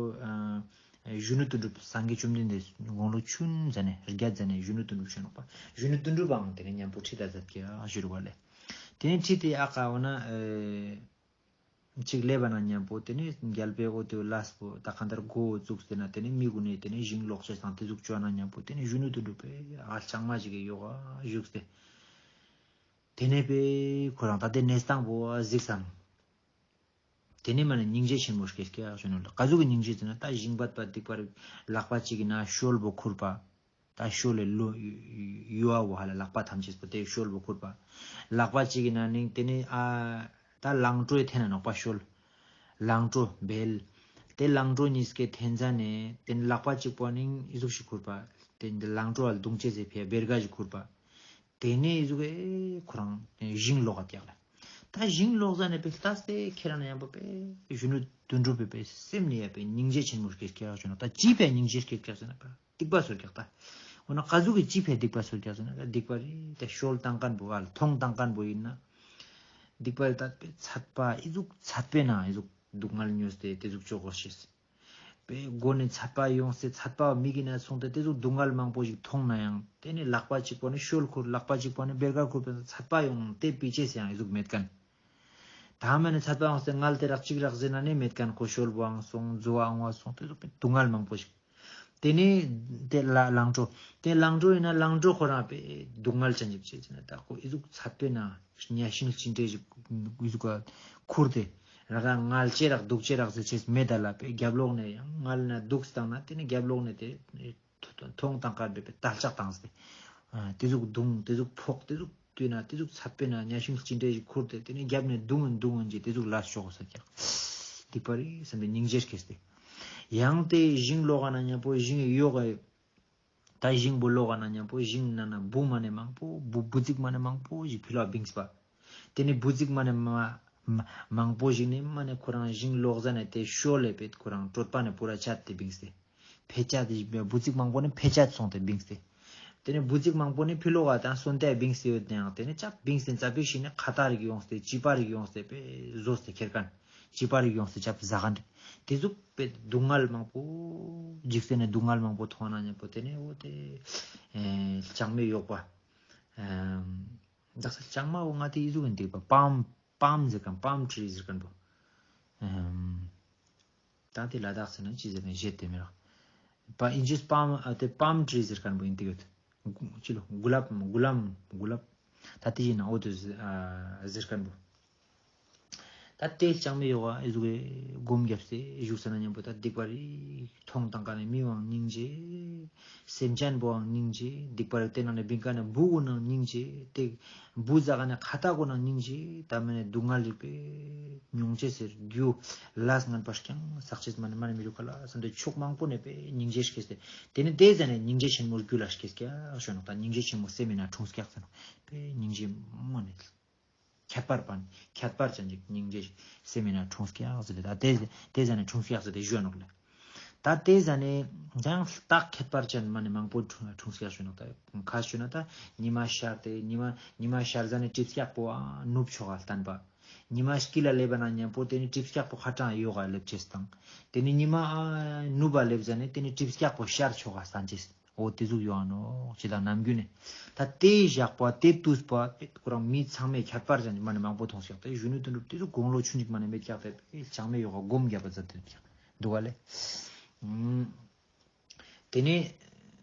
གཞོན་ནུ་དོན་གྲུབ་སངས་རྒྱས་བཅོམ་ལྡན་འདས་དགུང་ལོ་ཆུན་ཟ་ནེ་བརྒྱད་ཟ་ནེ་གཞོན་ནུ་དོན་གྲུབ་ཞུ་ནོག་པ། གཞོན་ནུ་དོན་གྲུབ་པའང་དེ་ནེ་མཉམ་པོ་ཁྲིད་ད་མཛད་ཀྱག་ཞུ་རུ་བ་ལེ། དེ་ནེ་ཁྲིད་དེ་ཨ་ཀ་འོ་ན་ཨེ་ཅིག་ལེབ་བ་ན་མཉམ་པོ་དེ་ནེ་རྒྱལ་པོའི་འོ་དེ་ལས་པོ་ད་གང་ལྟར་མགོ་བཙུགས་ཏེ་ན་དེ་ནེ་མི་གུན་ནི་དེ་ནེ་ཞིང་ལོག་ཅེས་དང་དེ་ཟུག་ཅོ་ན་མཉམ་པོ་དེ་ནེ་གཞོན་ནུ་དོན་གྲུབ་པའི་ཨ་ལྕང་མ་ཞིག་གི་ཡོག་ག་བཞུགས་ཏེ། དེ་ནེ་པའི་ཁོ་རང་ད་དེ་གནས་སྟངས་པོ་གཟིགས་སམ། དེ་ནེ་མ་ནེ་སྙིང་རྗེ་ཆེན་མོ་སྐྱེས་ཀྱག་ཞུ་ནོག་ལེ། ག་ཟུག་གི་སྙིང་རྗེ་ཟེར་ན་ད་ཞིང་པ་པ་སྡིག་པ་རེ་ལག་པ་གཅིག་གི་ནང་ཤོལ་བོ་ཁུར་པ། ད་ཤོལ་ལེ་ལོ་ཡུ་བ་བོ་ཧ་ལ་ལག་པ་ཐམས་ཅད་པོ་དེ་ཤོལ་བོ་ཁུར་པ། ལག་པ་གཅིག་གི་ནང་ནིང་དེ་ནེ་ཨ་ད་ལང་གྲོའི་འཐེན་ན་ནོག་པ་ཤོལ། ལང་གྲོ་བེལ། དེ་ལང་གྲོ་གཉིས་ཀའི་འཐེན་ཟ་ནེ་དེ་ནེ་ལག་པ་གཅིག་པོ་ནིང་ཨི་ཟུག་ཞིག་ཁུར་པ། དེ་ནེ་ལང་གྲོ་ལ་རྡུང་ཅེས་ཟེར་ཕི་ཡ་བེར་ག་ཞིག་ཁུར་པ། དེ་ནེ་ཨི་ཟུག་གི་ཁོ་རང་ཞིང་ལོག་ག་ཀྱག་ལེ། ད་ཞིང་ལོག་ཟ་ནེ་པེ་ལྟས་ཏེ་ཁྱེད་རང་ན་ཡང་པོ་པེ་གཞོན་ནུ་དོན་གྲུབ་པེ་པེ་སེམས་ནི་ཡ་པེ་སྙིང་རྗེ་ཆེན་མོ་སྐྱེས་ཀྱག་ཞུ་ནོག། ད་ཅི་ཕི་ཡ་སྙིང་རྗེ་སྐྱེས་ཀྱག་ཟེར་ན་པ་སྡིག་པ་སོལ་ཀྱག་ད། འོ་ན་ག་ཟུག་གི་ཅི་ཕི་ཡ་སྡིག་པ་སོལ་ཀྱག་ཟེར་ན་ད་སྡིག་པ་རེ་ད་ཤོལ་བཏང་མཁན་པོ་ཨ་ལ་ཐོང་བཏང་མཁན་པོ་ཡིན་ན། སྡིག་པ་རེ་ད་པེ་ཚད་པ་ཨི་ཟུག་ཚད་པེ་ན་ཨི་ཟུག་སྡུག་བསྔལ་ཉོས་ཏེ་དེ་ཟུག་ཅོ་གོ་ཤེས། པེ་མགོ་ནེ་ཚད་པ་ཡོངས་ཏེ་ཚད་པ་མིག་གི་ནང་སོང་སྟེ་དེ་ཟུག་སྡུག་བསྔལ་མང་པོ་ཞིག་མཐོང་ན་ཡང་དེ་ནེ་ལག་པ་གཅིག་པོ་ནེ་ཤོལ་ཁུར་ལག་པ་གཅིག་པོ་ནེ་བེར་ག་ཁུར་པེ་ཚད་པ་ཡོང་དེ་པི་ཅེས་ཡང་ཨི་ཟུག་མེད་མཁན། ད་མ་ནེ་ཚད་པ་ཡོངས་ཏེ་ངལ་ཏེ་རག་ཅིག་རག་ཟེར་ན་ནི་མེད་མཁན་ཁོ་ཤོལ་བོའང་སོང་མཛོ་བའང་བ་སོང་དེ་ཟུག་པེ་སྡུག་བསྔལ་མང་པོ་ཞིག། དེ་ནེ་དེ་ལ་ལང་གྲོ། དེ་ལང་གྲོ་ཡིན་ན་ལང་གྲོ་ཁོ་རང་པེ་སྡུག་བསྔལ་ཅན་ཞིག་བྱེད་ཅེ་ན་ད་ཁོ་ཨི་ཟུག་ཚད་པེ་ན་གཉའ་ཤིང་ཅི་འདྲེ་ཞིག་ཨི་ཟུག་ག་ཁུར་ཏེ་ར་ར་ངལ་ཅེ་རག་སྡུག་ཅེ་རག་ཟེར་ཅེས་མེད་ད་ལ་པེ་རྒྱབ་ལོག་ནེ་ཡང་ངལ་ན་སྡུག་བཏང་ན་དེ་ནེ་རྒྱབ་ལོག་ནེ་དེ་ཐོང་བཏང་ཀ་པེ་པེ་དལ་ལྕག་བཏང་སྟེ། ཨ་ཏེ་ཟུག་རྡུང་། ཏེ་ཟུག་ཕོག། ཏེ་ཟུག་ཏུས་ན་ཏེ་ཟུག་ཚད་པེ་ན་ཉ་ཤིང་ཅི་འདྲ་ཞིག་ཁུར་ཏེ་ཏེ་ནེ་རྒྱབ་ནེ་རྡུང་ངིན་རྡུང་ངིན་ཅི་ཏེ་ཟུག་ལས་ཆོག་ས་ཀྱག། སྡིག་པ་རེ་སམ་པའི་སྙིང་རྗེ་སྐྱེས་ཏེ། ཡང་ཏེ་ཞིང་ལོག་ག་ན་ཉམ་པོ་ཞིང་ཡོག་ག་ད་ཞིང་པོ་ལོག་ག་ན་ཉམ་པོ་ཞིང་ནང་ན་འབུ་མ་ནེ་མང་པོ་འབུ་འབུ་ཙིག་མ་ནེ་མང་པོ་ཞིག་ཕི་ལོག་བིངས་པ། ཏེ་ནེ་འབུ་ཙིག་མ་ནེ་མ་མ་མང་པོ་ཞིག་ནེ་མ་ནེ་ཁོ་རང་ཞིང་ལོག་ཟ་ནེ་ཏེ་ཤོ་ལེ་པེད་ཁོ་རང་གྲོད་པ་ནེ་པུ་ར་ཆད་དེ་བིངས་ཏེ། ཕེ་ཆད་དེ་འབུ་ཙིག་མང་པོ་ནེ་ཕེ་ཆད་སོང་སྟེ་བིངས་ཏེ། ཏེ་ནེ་འབུ་ཙིག་མང་པོ་ནེ་ཕི་ལོག་ག་ད་སོན་ཏེ་བིངས་ཏེ་ཡོད་ནའང་ཏེ་ནེ་ཅབ་བིངས་ཏེ་ཙ་པིག་ཞིག་ནེ་ཁ་ཏ་རིག་ཡོངས་ཏེ་ཅི་པ་རིག་ཡོངས་ཏེ་པེ་ཟོས་ཏེ་ཁྱེར་ཁན། ཅི་པ་རིག་ཡོངས་ཏེ་ཅབ་ཟ་ཁན། ཏེ་ཟུག་པེ་སྡུག་བསྔལ་མང་པོ་འཇིག་རྟེན་ནེ་སྡུག་བསྔལ་མང་པོ་ཐོང་ན་ཉམ་པོ་ཏེ་ནེ་འོ་ཏེ་ལྕང་མའི་ཡོག་པ། ཨ་དག་ས་ལྕང་མ་འོ་ང་ཏེ་ཨི་ཟུག་ཨིན་ཏེ་པ་པམ་པམ་ཟེར་ཁན་པམ་ཊྲི་ཟེར་ཁན་པོ། ཨམ་ད་ཏེ་ལ་དྭགས་ཟེར་ན་ཅི་ཟེར་ན་ཞེས་ཏེ་མི་རག། པ་ཨིན་ཇིས་པམ་ཨ་ཏེ་པམ་ཊྲི་ཟེར་ཁན་པོ་ཨིན་ཏེ་ཡོད། ཅི་ལོ་གུ་ལབ་གུ་ལམ་གུ་ལབ། ད་ཏེ་ཨིན་ན་འོ་ཏེ་ཟེར་ཁན་པོ། ད་ཏེ་ལྕང་མའི་ཡོག་ག་ཨི་ཟུག་གི་སྒོམ་རྒྱབ་སྟེ་བཞུགས་ས་ན་ཉམ་པོ་ད་སྡིག་པ་རིག་ཐོང་ཏང་ཀ་ནེ་མི་བོའང་སྙིང་རྗེ། སེམས་ཅན་པོའང་སྙིང་རྗེ། སྡིག་པ་རིག་ཏེ་ནང་ནེ་བིང་ཀ་ནེ་འབུ་གུན་ནང་སྙིང་རྗེ། ཏེ་འབུ་ཟ་ཀ་ནེ་ཁ་ཏ་གུན་ནང་སྙིང་རྗེ། ད་མ་ནེ་སྡུག་བསྔལ་རིག་པེ་མྱོང་ཅེས་སི་རྒྱུ་ལས་ངན་པ་རྐྱང་བསགས་ཅེས་མ་ནེ་མ་ནེ་མི་རུག་ག་ལ་སམ་སྟེ་ཕྱོགས་མང་པོ་ནེ་པེ་སྙིང་རྗེ་སྐྱེས་ཏེ། ཏེ་ནེ་ཏེ་ཟ་ནེ་སྙིང་རྗེ་ཆེན་མོ་རྒྱུད་ལ་སྐྱེས་ཀྱག་ཞུ་ནོག། ད་སྙིང་རྗེ་ཆེན་མོ་སེམས་ཨིན་ན་འཁྲུངས་ཀྱག་ཟེར་ནོག། པེ་སྙིང་རྗེ་མ་ནེ་ཁྱད་པར་པ་ཁྱད་པར་ཅན་ཞིག་སྙིང་རྗེ་ཞིག་སེམས་ཨིན་ན་འཁྲུངས་ཀྱག་ཟེར་ཏེ་ད་ཏེ་ཏེ་ཟ་ནེ་འཁྲུངས་ཀྱག་ཟེར་ཏེ་ཞུ་ནོག་ལེ། ད་ཏེ་ཟ་ནེ་ཡང་རྟགས་ཁྱད་པར་ཅན་མ་ནེ་མང་པོ་འཁྲུངས་ཀྱག་ཞུ་ནོག། ད་ཁ་ཞུ་ན་ད་ཉི་མ་ཤར་ཏེ་ཉི་མ་ཉི་མ་ཤར་ཟ་ནེ་གྲིབ་སྐྱག་པོ་ཨ་ནུབ་ཆོག་ག་ལྟན་པ། ཉི་མ་དཀྱིལ་ལ་ལེབ་པ་ན་ཉམ་པོ་ཏེ་ནེ་གྲིབ་སྐྱག་པོ་ཁ་ཏང་ཡོག་ག་ལེབ་ཅེས་དང་། ཏེ་ནེ་ཉི་མ་ཨ་ནུབ་པ་ལེབ་ཟ་ནེ་ཏེ་ནེ་གྲིབ་སྐྱག་པོ་ཤར་ཆོག་ག་སྟན་ཅེས། འོ་ཏེ་ཟུག་ཡོང་ང་ནོག། ཅི་དང་ནམ་རྒྱུན་ནེ། ད་ཏེ་ཞག་པོ་ཏེ་ཏུས་པོ་ཁོ་རང་མི་ཚང་མའི་ཁྱད་པར་ཅན་མ་ནེ་མང་པོ་ཐོང་ཀྱག། ཏེ་གཞོན་ནུ་དོན་གྲུབ་ཏེ་ཟུག་དགུང་ལོ་ཆུང་ཅིག་མ་ནེ་མེད་ཀྱག། ཏེ་ལྕང་མའི་ཡོག་ག་སྒོམ་རྒྱབ་པ་ཛད་དེ་འདུག་ག་ལེ། ཨུམ། ཏེ་ནེ་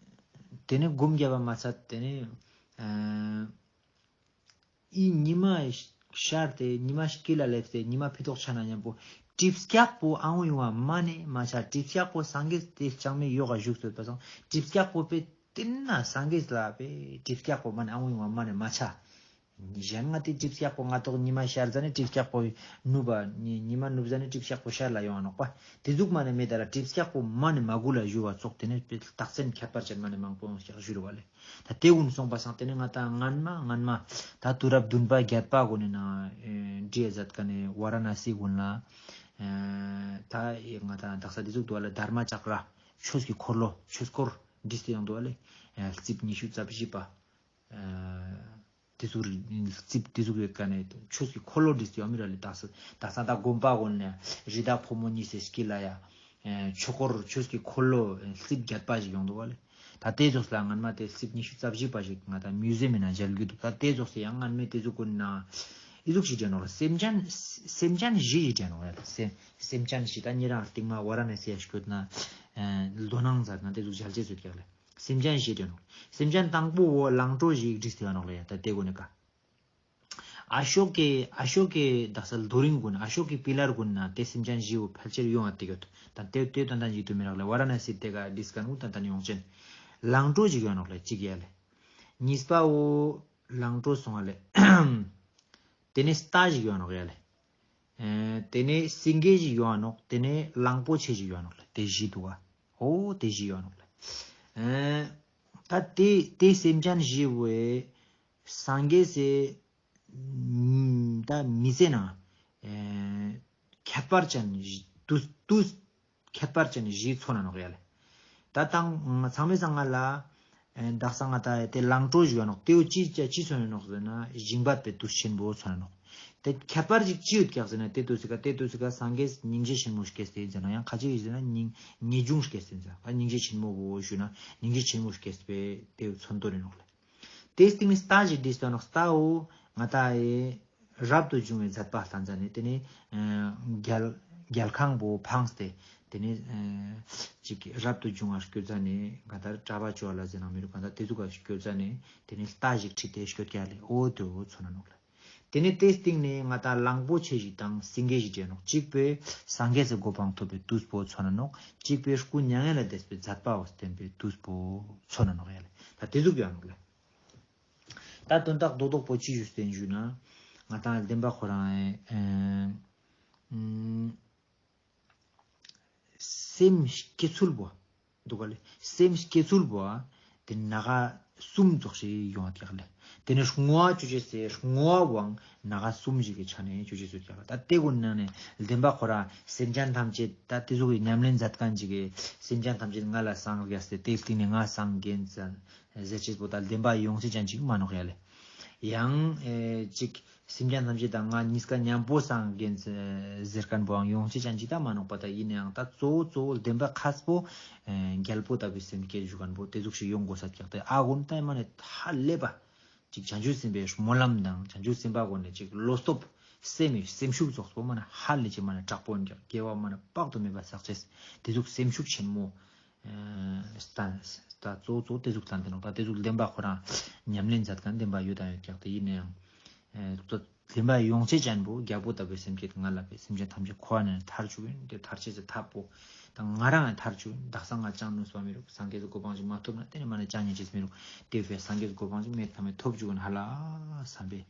ཏེ་ནེ་སྒོམ་རྒྱབ་པ་མ་ཚད་ཏེ་ནེ་ཨ་ཨི་ཉི་མ་ཤར་ཏེ་ཉི་མ་དཀྱིལ་ལ་ལེབས་ཏེ་ཉི་མ་ཕི་ཏོག་ཆ་ན་ཉམ་པོ་གྲིབ་སྐྱག་པོ་ཨང་ཡོང་བ་མ་ནེ་མ་ཆ། གྲིབ་སྐྱག་པོ་སངས་རྒྱས་ཏེ་ལྕང་མའི་ཡོག་ག་བཞུགས་སོད་པ་སང་གྲིབ་སྐྱག་པོ་པེ་ཏེན་ན་སངས་རྒྱས་ལ་པེ་གྲིབ་སྐྱག་པོ་མ་ནེ་ཨང་ཡོང་བ་མ་ནེ་མ་ཆ། གཞན་ང་ཏེ་གྲིབ་སྐྱག་པོ་ང་ཏོག་ཉི་མ་ཤར་ཟ་ནེ་གྲིབ་སྐྱག་པོ་ནུབ་པ་ཉི་ཉི་མ་ནུབ་ཟ་ནེ་གྲིབ་སྐྱག་པོ་ཤར་ལ་ཡོང་ང་ནོག་པ། ཏེ་ཟུག་མ་ནེ་མེད་ད་ལ་གྲིབ་སྐྱག་པོ་མ་ནེ་མ་གུ་ལ་ཞུ་བ་ཙོགས་ཏེ་ནེ་རྟགས་མཚན་ཁྱད་པར་ཅན་མ་ནེ་མང་པོ་ཡོང་ཀྱག་ཞུ་རུ་བ་ལེ། ད་ཏེ་གུན་སོང་པ་སང་ཏེ་ནེ་ང་ཏང་སྔན་མ་སྔན་མ་ད་དུས་རབས་བདུན་པ་བརྒྱད་པ་གུན་ནི་ནང་ཨེ་བྲིས་ཛད་ཁན་ནི་ཝ་ར་ཎ་སི་གུན་ལ་ཨེ་ད་ང་ཏང་དག་ས་ཏེ་ཟུག་འདུག་བ་ལེ། དྷརྨ་ཅཀྲ་ཆོས་ཀྱི་འཁོར་ལོ་ཆོས་འཁོར་བྲིས་ཏེ་ཡོང་འདུག་བ་ལེ། ཨེ་རྩིབས་ཉི་ཤུ་རྩ་བཞི་པ། ཨ་ཏེ་ཟུག་རྩིབས་ཏེ་ཟུག་ཡོད་ཁན་ནི་ཆོས་ཀྱི་འཁོར་ལོ་བྲིས་ཏེ་ཡོད་མི་ར་ལེ། དག་ས་དག་ས་ད་དགོན་པ་གུན་ནེ་རི་དྭགས་ཕོ་མོ་གཉིས་སི་དཀྱིལ་ལ་ཡ་ཨེ་ཆོས་འཁོར་ཆོས་ཀྱི་འཁོར་ལོ་ཨེ་རྩིབས་བརྒྱད་པ་ཞིག་ཡོང་འདུག་བ་ལེ། ད་ཏེ་ཙོགས་ལ་སྔན་མ་ཏེ་རྩིབས་ཉི་ཤུ་རྩ་བཞི་པ་ཞིག་ང་ཏང་མིའུ་ཟེམ་མི་ནང་མཇལ་རྒྱུ་འདུག། ད་ཏེ་ཙོགས་སི་ཡང་སྔན་མའི་ཏེ་ཟུག་གུན་ནང་ཨི་ཟུག་ཞིག་འདྲེན་ནོག་ལེ། སེམས་ཅན་སེམས་ཅན་བཞི་ཞིག་འདྲེན་ནོག་ལེ། སེམས་སེམས་ཅན་བཞི་ད་ཉེ་རང་རྟིང་མ་ཝ་ར་ཎ་སི་ཡ་སྐྱོད་ན་ཨེ་མདོ་སྣང་ཟེར་ན་ཏེ་ཟུག་མཇལ་ཅེས་ཡོད་ཀྱག་ལེ། སེམས་ཅན་བཞི་འདྲེན་ནོག། སེམས་ཅན་དང་པོ་བོ་ལང་ཀྲོ་ཞིག་བྲིས་ཏེ་ཡོད་ནོག་ལེ། ཡ་ད་ཏེ་གུན་ནི་ཀ་ཨ་ཤོ་ཀའི་ཨ་ཤོ་ཀའི་དག་ས་རྡོ་རིང་གུན་ཨ་ཤོ་ཀའི་པི་ལར་གུན་ན་ཏེ་སེམས་ཅན་བཞི་བོ་ཕལ་ཆེར་ཡོང་ང་ཏེ་ཡོད། ད་ཏེ་ཏེ་ཏན་ཏན་ཞིག་ཏུ་མི་རག་ལེ། ཝ་ར་ཎ་སི་ཏེ་ཀ་བྲིས་ཁན་གུན་ཏན་ཏན་ཡོང་ཅན། ལང་ཀྲོ་ཞིག་ཡོད་ནོག་ལེ་ཅིག་ཡ་ལེ། གཉིས་པ་བོ་ལང་ཀྲོ་སོང་བ་ལེ། ཏེ་ནེ་རྟ་ཞིག་ཡོད་ནོག་ཡ་ལེ། ཨེ་ཏེ་ནེ་སེང་གེ་ཞིག་ཡོང་ང་ནོག། ཏེ་ནེ་གླང་པོ་ཆེ་ཞིག་ཡོང་ང་ནོག་ལེ། ཏེ་བཞི་འདུག་ག། འོ་ཏེ་བཞི་ཡོང་ང་ནོག་ལེ། ཨེ་ད་ཏེ་ཏེ་སེམས་ཅན་བཞི་བོའི་སངས་རྒྱས་སི་ད་མི་ཚེ་ནང་ཨེ་ཁྱད་པར་ཅན་བཞི་ཏུས་ཏུས་ཁྱད་པར་ཅན་བཞི་མཚོན་ན་ནོག་ཡ་ལེ། ད་དང་ཚང་མའི་སང་ང་ལ་ཨེ་དག་ས་ང་ཏང་ཏེ་ལང་ཀྲོ་ཞིག་ཡོད་ནོག། ཏེ་བོ་ཅི་ཅི་མཚོན་ན་ནོག་ཟེར་ན་ཞིང་པ་པའི་ཏུས་ཆེན་པོ་མཚོན་ན་ནོག། ཏེ་ཁྱད་པར་ཅིག་ཅི་ཡོད་ཀྱག་ཟེར་ན་ཏེ་ཏུས་སི་ཀ་ཏེ་ཏུས་སི་ཀ་སངས་རྒྱས་སྙིང་རྗེ་ཆེན་མོ་སྐྱེས་ཏེ་ཟེར་ན་ཡང་ཁ་ཅིག་ཟེར་ན་ངེས་ངེས་འབྱུང་སྐྱེས་ཏེ་ཟེར་ན་སྙིང་རྗེ་ཆེན་མོ་བོ་ཞུ་ན་སྙིང་རྗེ་ཆེན་མོ་སྐྱེས་པའི་ཏེ་མཚོན་དོན་ཨིན་ནོག་ལེ། ཏེའི་སྟིང་ནེ་རྟ་ཞིག་བྲིས་ཏེ་ནོག། རྟ་བོ་ང་ཏང་ཨེ་རབ་ཏུ་བྱུང་བའི་མཛད་པ་ལྷན་ཙ་ནེ་ཏེ་ནེ་ཨེ་རྒྱལ་རྒྱལ་ཁང་པོ་འཕངས་ཏེ་ཏེ་ནེ་ཨེ་ཅིག་རབ་ཏུ་བྱུང་བ་སྐྱོད་ཙ་ནེ་ག་ད་གྲྭ་པ་ཅོ་ལ་ཟེར་ན་མི་རུག་ག་ད་ཏེ་ཟུག་ག་སྐྱོད་ཙ་ནེ་ཏེ་ནེ་རྟ་ཞིག་ཁྲིད་དེ་སྐྱོད་ཀྱག་ལེ། འོ་ཏེ་བོ་མཚོན་ན་ནོག་ལེ། ཏེ་ནེ་ཏེའི་སྟིང་ནེ་ང་ཏང་གླང་པོ་ཆེ་ཞིག་དང་སེང་གེ་ཞིག་འདྲེན་ནོག། གཅིག་པོའི་སངས་རྒྱས་སི་གོ་འཕང་ཐོབ་པའི་ཏུས་པོ་མཚོན་ན་ནོག། གཅིག་པོའི་སྐུ་མྱ་ངན་ལས་འདས་པའི་མཛད་པ་བོ་བསྟན་པའི་ཏུས་པོ་མཚོན་ན་ནོག་ཡ་ལེ། ད་ཏེ་ཟུག་ཡོད་ནོག་ལེ། ད་དོན་དག་རྡོག་རྡོག་པོ་ཅི་ཞུས་ཏེ་ཞུ་ན། ང་ཏང་བདེན་པ་ཁོ་རང་ཨེ་ཨེ་སེམས་བསྐྱེད་ཚུལ་པོ་འདུག་ག་ལེ། སེམས་བསྐྱེད་ཚུལ་པོ་དེ་ནང་གསུམ་ཙོགས་ཤིག་ཡོང་བ་ཀྱག་ལེ། དེ་ནས་བསྔོ་བ་ཅོ་ཅེས་སེ་བསྔོ་བའང་ནང་གསུམ་ཞིག་གི་ཆ་ནས་ཅོ་ཅེས་སུ་ཀྱག་ལེ། ད་དེ་ཀུན་ནང་ནས་བདེན་པ་ཁོ་རང་སེམས་ཅན་ཐམས་ཅད་ད་དེ་ཟུག་གི་ཉམས་ལེན་མཛད་མཁན་ཅིག་གི་སེམས་ཅན་ཐམས་ཅད་ང་ལ་སངས་རྒྱས་སེ་དེའི་སྟེང་ནས་ང་སངས་རྒྱས་ཟེར་ཅེས་པོ་ད་བདེན་པ་ཡོང་ཅེས་ཅན་ཅིག་མ་ནོག་ཡ་ལེ། ཡང་ཨེ་ཅིག་སེམས་ཅན་ཐམས་ཅད་དང་ང་གཉིས་ཀ་མཉམ་པོ་སངས་རྒྱས་ཟེར་མཁན་པོའང་ཡོང་ཅེས་ཅན་ཅིག་ད་མ་ནོག་པ། ད་ཡིན་ནའང་ད་གཙོ་བོ་གཙོ་བོ་བདེན་པ་ཁས་པོ་ཨེ་རྒྱལ་པོ་ལྟ་བུའི་སེམས་བསྐྱེད་ཞུ་མཁན་པོ་དེ་ཟུག་ཞིག་ཡོང་དགོས་ས་ཀྱག་ཏེ། ཨ་གོན་ད་མ་ནེ་ཧ་ལས་པ་ཅིག་བྱང་ཆུབ་སེམས་དཔའི་སྨོན་ལམ་དང་བྱང་ཆུབ་སེམས་དཔའ་གོན་ནས་ཅིག་བློ་སྟོབས་སེམས་སེམས་ཤུགས་ཙོགས་པོ་མ་ནེ་ཧ་ལས་ཅིག་མ་ནེ་དྲག་པོ་ཡིན་ཀྱག། དགེ་བ་མ་ནེ་དཔག་ཏུ་མེད་པ་བསགས་ཅེས་དེ་ཟུག་སེམས་ཤུགས་ཆེན་མོ། ཨ་ད་ད་གཙོ་བོ་གཙོ་བོ་དེ་ཟུག་ལ་བསྟན་ཏེ་ནོག། ད་དེ་ཟུག་བདེན་པ་ཁོ་རང་ཉམས་ལེན་མཛད་མཁན་བདེན་པ་ཡོད་དང་ཡོད་ཀྱག། དེ་ཡིན་ནའང་ཨ་བདེན་པ་ཡོང་ཅེས་ཅན་པོ་རྒྱལ་པོ་ལྟ་བུའི་སེམས་བསྐྱེད་ང་ལ་བས་སེམས་ཅན་ཐམས་ཅད་འཁོར་བ་ནས་ཐར་བཅུག་ཡིན། དེ་ཐར་ཅེས་སི་ཐབས་པོ་ད་ང་རང་ཐར་བཅུག་ཡིན། དག་ས་ང་ཅང་ནུས་པ་མི་རུག། སངས་རྒྱས་སི་གོ་འཕང་ཅིག་མ་ཐོབ་ན་དེ་ནས་མ་ནེ་ཅང་ཉན་ཅེས་མི་རུག། དེ་བས་སངས་རྒྱས་སི་གོ་འཕང་ཅིག་མེད་ཁ་མེད་ཐོབ་བཅུག་ཡིན་ཧ་ལ་བསམ་པའི་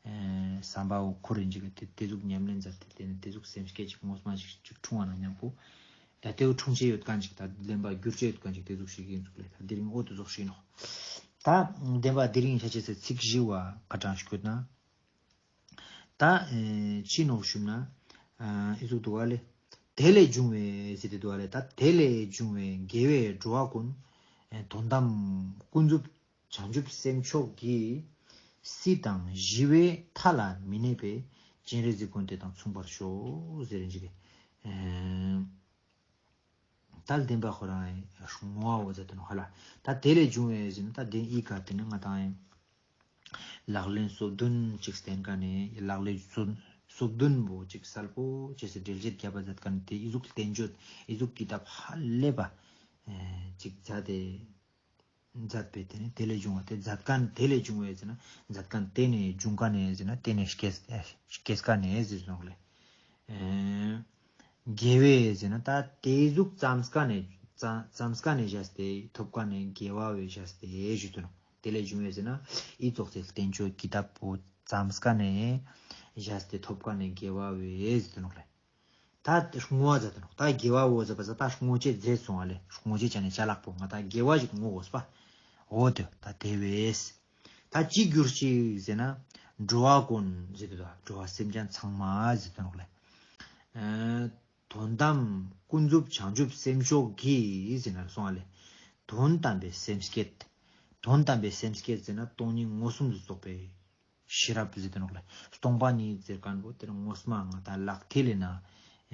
ཨེ་བསམ་པ་བོ་ཁོ་རང་ཅིག་གི་དེ་དེ་ཟུག་ཉམས་ལེན་མཛད་དེ་དེ་ནས་དེ་ཟུག་སེམས་བསྐྱེད་ཅིག་ངོ་མ་ཞིག་ཅིག་འཁྲུངས་པ་ན་མཉམ་པོ་ད་དེ་བོ་འཁྲུངས་ཅེས་ཡོད་མཁན་ཅིག་ད་བདེན་པ་འགྱུར་ཅེས་ཡོད་མཁན་ཅིག་དེ་ཟུག་ཞིག་ཡིན་ཟུག་ལེ། ད་དེ་རིང་འོ་དེ་ཟུག་ཞིག་ཡིན་ནོག། ད་བདེན་པ་དེ་རིང་ཆ་ཅེས་སི་ཚིག་བཞི་བ་ཁ་དྲང་ཞིག་ཡོད་ན། ད་ཨེ་ཅི་ནོག་ཞུ་ན་ཨ་ཨི་ཟུག་འདུག་ག་ལེ། དེ་ལས་བྱུང་བའི་ཟེར་ཏེ་འདུག་ག་ལེ། ད་དེ་ལས་བྱུང་བའི་དགེ་བས་འགྲོ་བ་ཀུན། ཨེ་དོན་དམ་ཀུན་རྫོབ་བྱང་ཆུབ་སེམས་མཆོག་གི། སྲིད་དང་ཞི་བའི་མཐའ་ལ་མི་གནས་པའི། སྤྱན་རས་གཟིགས་མགོན་དེ་དང་མཚུངས་པར་ཤོག་ཟེར་རིན་ཅིག་གི། ཨེ་ད་བདེན་པ་ཁོ་རང་ཨེ་བསྔོ་བ་བོ་ཟེར་ཏེ་ནོག་ཧ་ལ། ད་དེ་ལས་བྱུང་བའི་ཟེར་ན་ད་དེ་ཨི་ཀ་དེ་ནི་ང་ཏང་ཨེ་ལག་ལེན་སོ་བདུན་ཅིག་བསྟན་མཁན་ནི་ལག་ལེན་སོ་སོ་བདུན་པོ་ཅིག་གསལ་པོ་ཅེས་སི་འགྲེལ་བཤད་རྒྱབ་པ་མཛད་མཁན་ནི་དེ་ཨི་ཟུག་བསྟན་བཅོས་ཨི་ཟུག་ཀི་ཏབ་ཧ་ལས་པ་ཨེ་ཅིག་མཛད་དེ། མཛད་པའི་དེ་ནི་དེ་ལས་བྱུང་བ་དེ་མཛད་མཁན་དེ་ལས་བྱུང་བའི་ཟེར་ན་མཛད་མཁན་དེ་ནས་བྱུང་མཁན་ནས་ཟེར་ན་དེ་ནས་སྐྱེས་སྐྱེས་མཁན་ནས་ཟེར་སོང་ལེ། ཨེ་དགེ་བའི་ཟེར་ན་ད་དེ་ཟུག་བརྩམས་མཁན་ནས་བརྩམས་མཁན་ནས་བཞག་སྟེ་ཐོབ་མཁན་ནས་དགེ་བ་བས་བཞག་སྟེ་ཞུ་དུ་ནོག། དེ་ལས་བྱུང་བའི་ཟེར་ན་ཨི་ཙོགས་སི་བསྟན་བཅོས་ཀི་ཏབ་པོ་བརྩམས་མཁན་ནས་བཞག་སྟེ་ཐོབ་མཁན་ནས་དགེ་བ་བས་ཟེར་དུ་ནོག་ལེ། ད་བསྔོ་བ་མཛད་དུ་ནོག། ད་དགེ་བ་བོ་མཛད་པ་ས་ད་བསྔོ་ཅེས་མཛད་སོང་བ་ལེ། བསྔོ་ཅེས་ཅན་ནི་ཅ་ལག་པོ་ང་ད་དགེ་བ་ཞིག་བསྔོ་དགོས་པ། འོ་དེ་ད་དེ་བས། ད་ཅི་གྱུར་ཅིག་ཟེར་ན། འགྲོ་བ་ཀུན་ཟེར་དུ་ད་འགྲོ་བ་སེམས་ཅན་ཚང་མ་ཟེར་དུ་ནོག་ལེ། ཨ་དོན་དམ་ཀུན་རྫོབ་བྱང་ཆུབ་སེམས་མཆོག་གི་ཟེར་ན་སོང་བ་ལེ། དོན་དམ་པའི་སེམས་བསྐྱེད། དོན་དམ་པའི་སེམས་བསྐྱེད་ཟེར་ན་སྟོང་ཉིད་མངོན་སུམ་དུ་རྟོགས་པའི་ཤེས་རབ་ཟེར་དུ་ནོག་ལེ། སྟོང་པ་ཉིད་ཟེར་མཁན་པོ་དེ་ནི་ངོ་མ་ང་ད་ལག་མཐིལ་ལས་ན་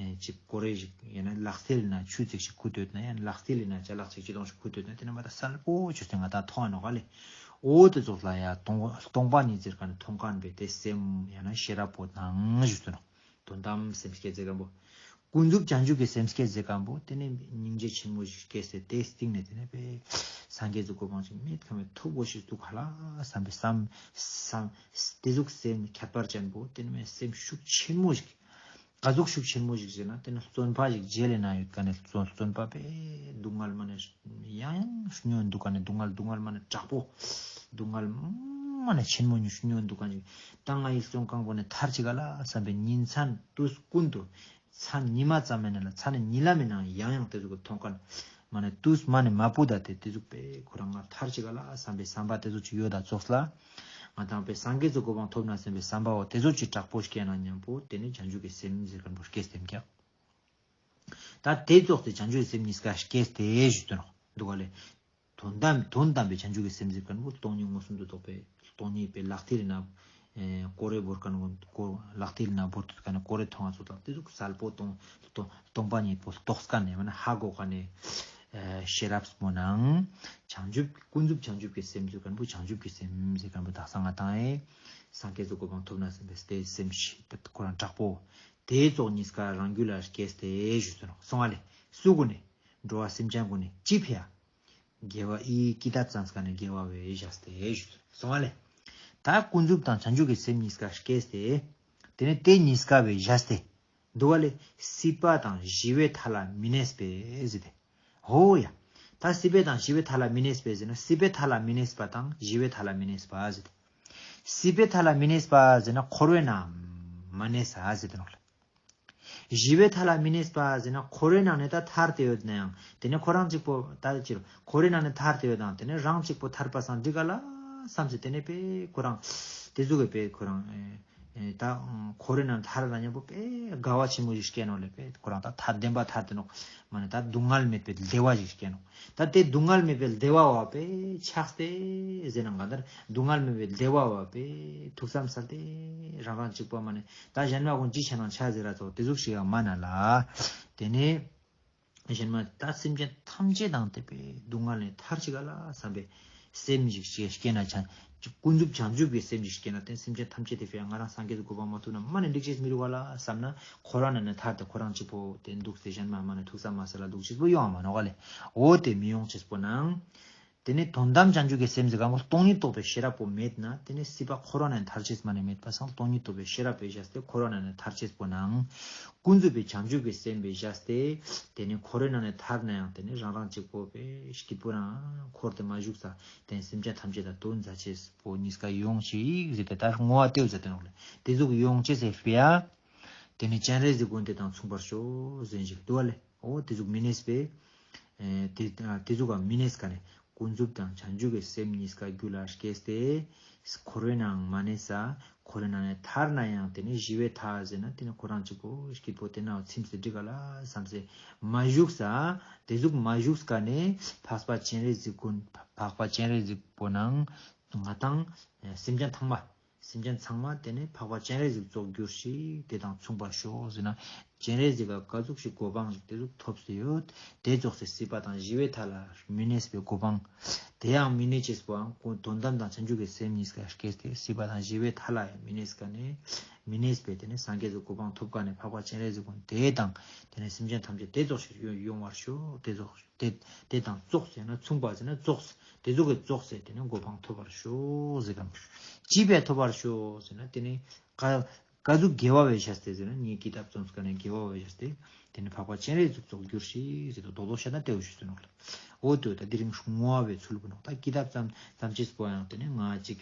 ཨེ་ཅིག་ཀོ་རེ་ཞིག་ཡང་ན་ལག་མཐིལ་ལས་ན་ཆུ་ཙིག་ཞིག་ཁུ་འདོད་ན་ཡང་ན་ལག་མཐིལ་ལས་ན་ཅ་ལག་ཅིག་ཅི་དོང་ཞིག་ཁུ་འདོད་ན་དེ་ནི་མ་ད་གསལ་པོ་ཆུ་ཚོད་ང་ད་མཐོང་ང་ནོག་ག་ལེ། འོ་དེ་ཙོགས་ལ་ཡ་སྟོང་སྟོང་པ་ཉིད་ཟེར་མཁན་མཐོང་མཁན་པའི་དེ་སེམས་ཡང་ན་ཤེས་རབ་པོ་དང་ཞུ་དུ་ནོག། དོན་དམ་སེམས་བསྐྱེད་ཟེར་མཁན་པོ། ཀུན་རྫོབ་བྱང་ཆུབ་ཀྱི་སེམས་བསྐྱེད་ཟེར་མཁན་པོ་དེ་ནི་སྙིང་རྗེ་ཆེན་མོ་ཞིག་སྐྱེས་ཏེ་དེའི་སྟེང་ནས་དེ་ནི་པས་སངས་རྒྱས་ཀྱི་གོ་འཕང་ཞིག་མེད་ཁ་མེད་ཐོབ་དགོས་ཤེས་འདུག་ག་ལ་བསམ་པའི་བསམ་བསམ་དེ་ཟུག་སེམས་ཁྱད་པར་ཅན་པོ་དེ་ནི་མེད་སེམས་ཤུགས་ཆེན་མོ་ཞིག། ག་ཟུག་ཤུགས་ཆེན་མོ་ཞིག་ཟེར་ན་དེ་ནི་བརྩོན་པ་ཞིག་རྗེས་ལས་ན་ཡོད་མཁན་ནི་བརྩོན་བརྩོན་པ་པས་སྡུག་བསྔལ་མ་ནི་ཡང་ཡང་མྱོང་འདུག་ག་ནི་སྡུག་བསྔལ་སྡུག་བསྔལ་མ་ནི་དྲག་པོ་སྡུག་བསྔལ་མ་ནི་ཆེན་མོ་ཉུང་མྱོང་འདུག་ག་ནི་ད་ང་ཡི་བརྩོན་གང་པོ་ནི་ཐར་ཅིག་ག་ལ་བསམ་པའི་ཉིན་མཚན་དུས་ཀུན་ཏུ། མཚན་ཉི་མ་ཙམ་མེན་ན་ལ་མཚན་ཉི་ལམ་མེན་ན་ཡང་ཡང་དེ་ཟུག་གི་མཐོང་མཁན། མ་ནེ་དུས་མ་ནེ་མ་བུ་ད་དེ་དེ་ཟུག་པས་ཁོ་རང་ང་ཐར་ཅིག་ག་ལ་བསམ་པའི་བསམ་པ་དེ་ཟུག་ཅིག་ཡོད་ད་ཙོགས་ལ། ང་དང་པའི་སངས་རྒྱས་ཀྱི་གོ་འཕང་ཐོབ་ན་བསམ་པའི་བསམ་པ་བོ་དེ་ཟུག་ཅིག་དྲག་པོ་སྐྱེས་ན་མཉམ་པོ་དེ་ནི་བྱང་ཆུབ་ཀྱི་སེམས་ཟེར་མཁན་པོ་སྐྱེས་ཏེ་འདུག། ད་དེ་ཙོགས་དེ་བྱང་ཆུབ་སེམས་གཉིས་ཀ་སྐྱེས་ཏེ་ཞུ་དོན་འདུག་ག་ལེ། དོན་དམ་དོན་དམ་པའི་བྱང་ཆུབ་ཀྱི་སེམས་ཟེར་མཁན་པོ་སྟོང་ཉིད་མངོན་སུམ་དུ་རྟོགས་པའི་སྟོང་ཉིད་པའི་ལག་མཐིལ་ན་ཨེ་ཀོ་རེ་བོར་མཁན་ཀོ་ལག་མཐིལ་ན་བོར་དུས་ཀ་ནས་ཀོ་རེ་མཐོང་བ་ཙོགས་དང་དེ་ཟུག་གསལ་པོ་སྟོང་སྟོང་སྟོང་པ་ཉིད་པོ་རྟོགས་མཁན་ནས་མ་ན་ཧ་གོ་མཁན་ནས་ཨེ་ཤེས་རབ་སྨོན་ནང་བྱང་ཆུབ་ཀུན་རྫོབ་བྱང་ཆུབ་ཀྱི་སེམས་ཟེར་མཁན་པོ་བྱང་ཆུབ་ཀྱི་སེམས་ཟེར་མཁན་པོ་དག་ས་ང་དང་ཨེ་སངས་རྒྱས་ཀྱི་གོ་འཕང་ཐོབ་ན་བསམ་པའི་སེམས་ཤིག་ཁོ་རང་དྲག་པོ་དེ་ཙོགས་གཉིས་ཀ་རང་རྒྱུད་ལ་སྐྱེས་ཏེ་ཞུ་ཟེར་ནོག་སོང་ང་ལེ། སུ་གུན་ནས་འགྲོ་བ་སེམས་ཅན་གུན་ནས་ཅི་ཕི་ཡ། དགེ་བ་ཨི་ཀི་ཏ་ཙམ་ཀ་ནས་དགེ་བ་བས་བཞག་སྟེ་ཞུ་སོང་བ་ལེ། ད་ཀུན་རྫོབ་དང་བྱང་ཆུབ་ཀྱི་སེམས་གཉིས་ཀ་སྐྱེས་ཏེ། དེ་ནས་དེ་གཉིས་ཀ་བས་བཞག་སྟེ། འདུག་བ་ལེ། སྲིད་པ་དང་ཞི་བའི་མཐའ་ལ་མི་གནས་པས་ཟེར་ཏེ། ཧོ་ཡ། ད་སྲིད་པ་དང་ཞི་བའི་མཐའ་ལ་མི་གནས་པས་ཟེར་ན་སྲིད་པའི་མཐའ་ལ་མི་གནས་པ་དང་ཞི་བའི་མཐའ་ལ་མི་གནས་པ་ཟེར་ཏེ། སྲིད་པའི་མཐའ་ལ་མི་གནས་པ་ཟེར་ན་འཁོར་བའི་ནང་མ་གནས་ས་ཟེར་དུ་ནོག་ལེ། ཞི་བའི་མཐའ་ལ་མི་གནས་པ་ཟེར་ན་འཁོར་བའི་ནང་ནས་ད་ཐར་ཏེ་ཡོད་ནའང་དེ་ནས་ཁོ་རང་གཅིག་པོ་ད་ཅི་རུ་འཁོར་བའི་ནང་ནས་ཐར་ཏེ་ཡོད་དང་དེ་ནས་རང་གཅིག་པོ་ཐར་པ་སང་འགྲིག་ག་ལ་བསམ་སྟེ་དེ་ནས་པེ་ཁོ་རང་དེ་ཟུག་གི་པེ་ཁོ་རང་ཨེ་ཨེ་ད་འཁོར་བའི་ནང་ཐར་ལ་མཉམ་པོ་པེ་དགའ་བ་ཆེན་མོ་ཞིག་སྐྱེ་ནོག་ལེ། པེ་ཁོ་རང་ད་ཐར་བདེན་པ་ཐར་ཏེ་ནོག་མ་ནས་ད་སྡུག་བསྔལ་མེད་པའི་བདེ་བ་ཞིག་སྐྱེ་ནོག་ད་དེ་སྡུག་བསྔལ་མེད་པའི་བདེ་བ་བ་པེ་ཆགས་ཏེ་ཟེར་ན་གང་ལྟར་སྡུག་བསྔལ་མེད་པའི་བདེ་བ་བ་པེ་ཐུགས་བསམ་ས་ཏེ་རང་རང་གཅིག་པོ་མ་ནས་ད་གཞན་མ་ཀུན་ཅི་ཆ་ནང་ཆ་ཟེར་ར་ཚོ་དེ་ཟུག་ཞིག་ཡང་མ་ན་ལ། དེ་ནས་གཞན་མ་ད་སེམས་ཅན་ཐམས་ཅད་དང་དེ་པེ་སྡུག་བསྔལ་ནས་ཐར་ཅིག་ག་ལ་བསམ་པའི་སེམས་ཞིག་སྐྱེ་སྐྱེ་ན་ཆ་ཀུན་རྫོབ་བྱང་ཆུབ་ཀྱི་སེམས་ཞིག་སྐྱེ་ན་དེ་སེམས་ཅན་ཐམས་ཅད་དེ་པེ་ང་རང་སངས་རྒྱས་ཀྱི་གོ་འཕང་མ་ཐོབ་ན་མ་ནས་འགྲིག་ཅེས་མི་རུག་ག་ལ་བསམ་ན་ཁོ་རང་ན་ནས་ཐར་ཏེ་ཁོ་རང་གཅིག་པོ་དེ་འདུག་སྟེ་གཞན་མ་མ་ནས་ཐུགས་བསམ་མ་ཟེར་ལ་འདུག་ཅེས་པོ་ཡོང་བ་མ་ནོག་ག་ལེ། འོ་དེ་མི་ཡོང་ཅེས་པོ་ནང་དེ་ནས་དོན་དམ་བྱང་ཆུབ་ཀྱི་སེམས་ཟེར་གང་པོ་སྟོང་ཉིད་རྟོགས་པའི་ཤེས་རབ་པོ་མེད་ན་དེ་ནས་སྲིད་པ་འཁོར་བ་ནས་ཐར་ཅེས་མ་ནས་མེད་པ་སང་སྟོང་ཉིད་རྟོགས་པའི་ཤེས་རབ་པའི་བཞག་སྟེ་འཁོར་བ་ནས་ཐར་ཅེས་པོ་ནང་ཀུན་རྫོབ་པའི་བྱང་ཆུབ་ཀྱི་སེམས་པའི་བཞག་སྟེ་དེ་ནས་འཁོར་བའི་ནང་ནས་ཐར་ན་ཡང་དེ་ནས་རང་རང་གཅིག་པོ་པེ་སྐྱིད་པོ་རང་འཁོར་ཏེ་མ་བཞུགས་ས་དེ་ནས་སེམས་ཅན་ཐམས་ཅད་ལ་དོན་མཛད་ཅེས་པོ་གཉིས་ཀ་ཡོང་ཞིག་ཟེར་ཏེ་ད་བསྔོ་བ་དེའུ་ཟེར་ཏེ་ནོག་ལེ། དེ་ཟུག་ཡོང་ཅེས་ཟེར་པེ་ཡ། དེ་ནས་སྤྱན་རས་གཟིགས་མགོན་དེ་དང་མཚུངས་པར་ཤོག་ཟེར་ཞིག་འདུག་བ་ལེ། འོ་དེ་ཟུག་མི་གནས་པས། ཨེ་དེ་དེ་ཟུག་ག་མི་གནས་ཀ་ནས་ཀུན་རྫོབ་དང་བྱང་ཆུབ་ཀྱི་སེམས་གཉིས་ཀ་རྒྱུད་ལ་སྐྱེས་ཏེ། འཁོར་བའི་ནང་མ་གནས་ས། འཁོར་བའི་ནང་ནས་ཐར་ན་ཡང་དེ་ནས་ཞི་བའི་མཐའ་ཟེར་ན་དེ་ནས་ཁོ་རང་གཅིག་པོ་སྐྱིད་པོ་དེ་ན་ཚིམས་སེ་འགྲིག་ག་ལ་བསམ་སེ་མ་བཞུགས་ས། དེ་ཟུག་མ་བཞུགས་ཀ་ནས་འཕགས་པ་སྤྱན་རས་གཟིགས་མགོན་འཕགས་པ་སྤྱན་རས་གཟིགས་པོ་ནང་ང་དང་སེམས་ཅན་ཚང་མ། སེམས་ཅན་ཚང་མ་དེ་ནས་འཕགས་པ་སྤྱན་རས་གཟིགས་ཙོགས་གྱུར་ཅིག་དེ་དང་མཚུངས་པར་ཤོག་ཟེར་ན། སྤྱན་རས་གཟིགས་ཀ་ཀ་ཟུག་ཞིག་གོ་འཕང་ཞིག་དེ་ཟུག་ཐོབ་སྟེ་ཡོད། དེ་ཙོགས་སེ་སྲིད་པ་དང་ཞི་བའི་མཐའ་ལ་མི་གནས་པའི་གོ་འཕང་། དེ་ཡང་མི་གནས་ཅེས་པོའང་ཀུན་དོན་དམ་དང་བྱང་ཆུབ་ཀྱི་སེམས་གཉིས་ཀ་སྐྱེས་ཏེ་སྲིད་པ་དང་ཞི་བའི་མཐའ་ལ་ཡང་མི་གནས་ཀ་ནས་མི་གནས་པའི་དེ་ནས་སངས་རྒྱས་ཀྱི་གོ་འཕང་ཐོབ་ཀ་ནས་འཕགས་པ་སྤྱན་རས་གཟིགས་ཀུན་དེ་དང་དེ་ནས་སེམས་ཅན་ཐམས་ཅད་དེ་ཙོགས་ཞིག་ཡོང་བར་ཤོག་དེ་ཙོགས་དེ་དེ་དང་ཙོགས་ཟེར་ན་མཚུངས་པ་ཟེར་ན་ཙོགས། དེ་ཙོགས་ཀྱི་ཙོགས་ཟེར་དེ་ནི་གོ་འཕང་ཐོབ་པར་ཤོག་ཟེར་གམ། ཅི་བས་ཐོབ་པར་ཤོག་ཟེར་ན་དེ་ནི་ཀ་ཀ་ཟུག་དགེ་བ་བས་བྱས་ཏེ་ཟེར་ན་ངའི་ཀི་ཏབ་ཙོམས་ཀ་ནས་དགེ་བ་བས་བྱས་ཏེ་དེ་ནི་འཕགས་པ་སྤྱན་རས་གཟིགས་ཙོགས་གྱུར་ཅིག་ཟེར་དོ་རྡོག་རྡོག་བཤད་ན་དེ་འོ་ཞུ་ཟེར་ནོག་ལེ། འོ་དོ་ད་དེ་རིང་བསྔོ་བ་བའི་ཚུལ་བུ་ནོག་ད་ཀི་ཏབ་ཙམ་ཙམ་ཅེས་པོ་ཡང་དེ་ནི་ང་ཅིག་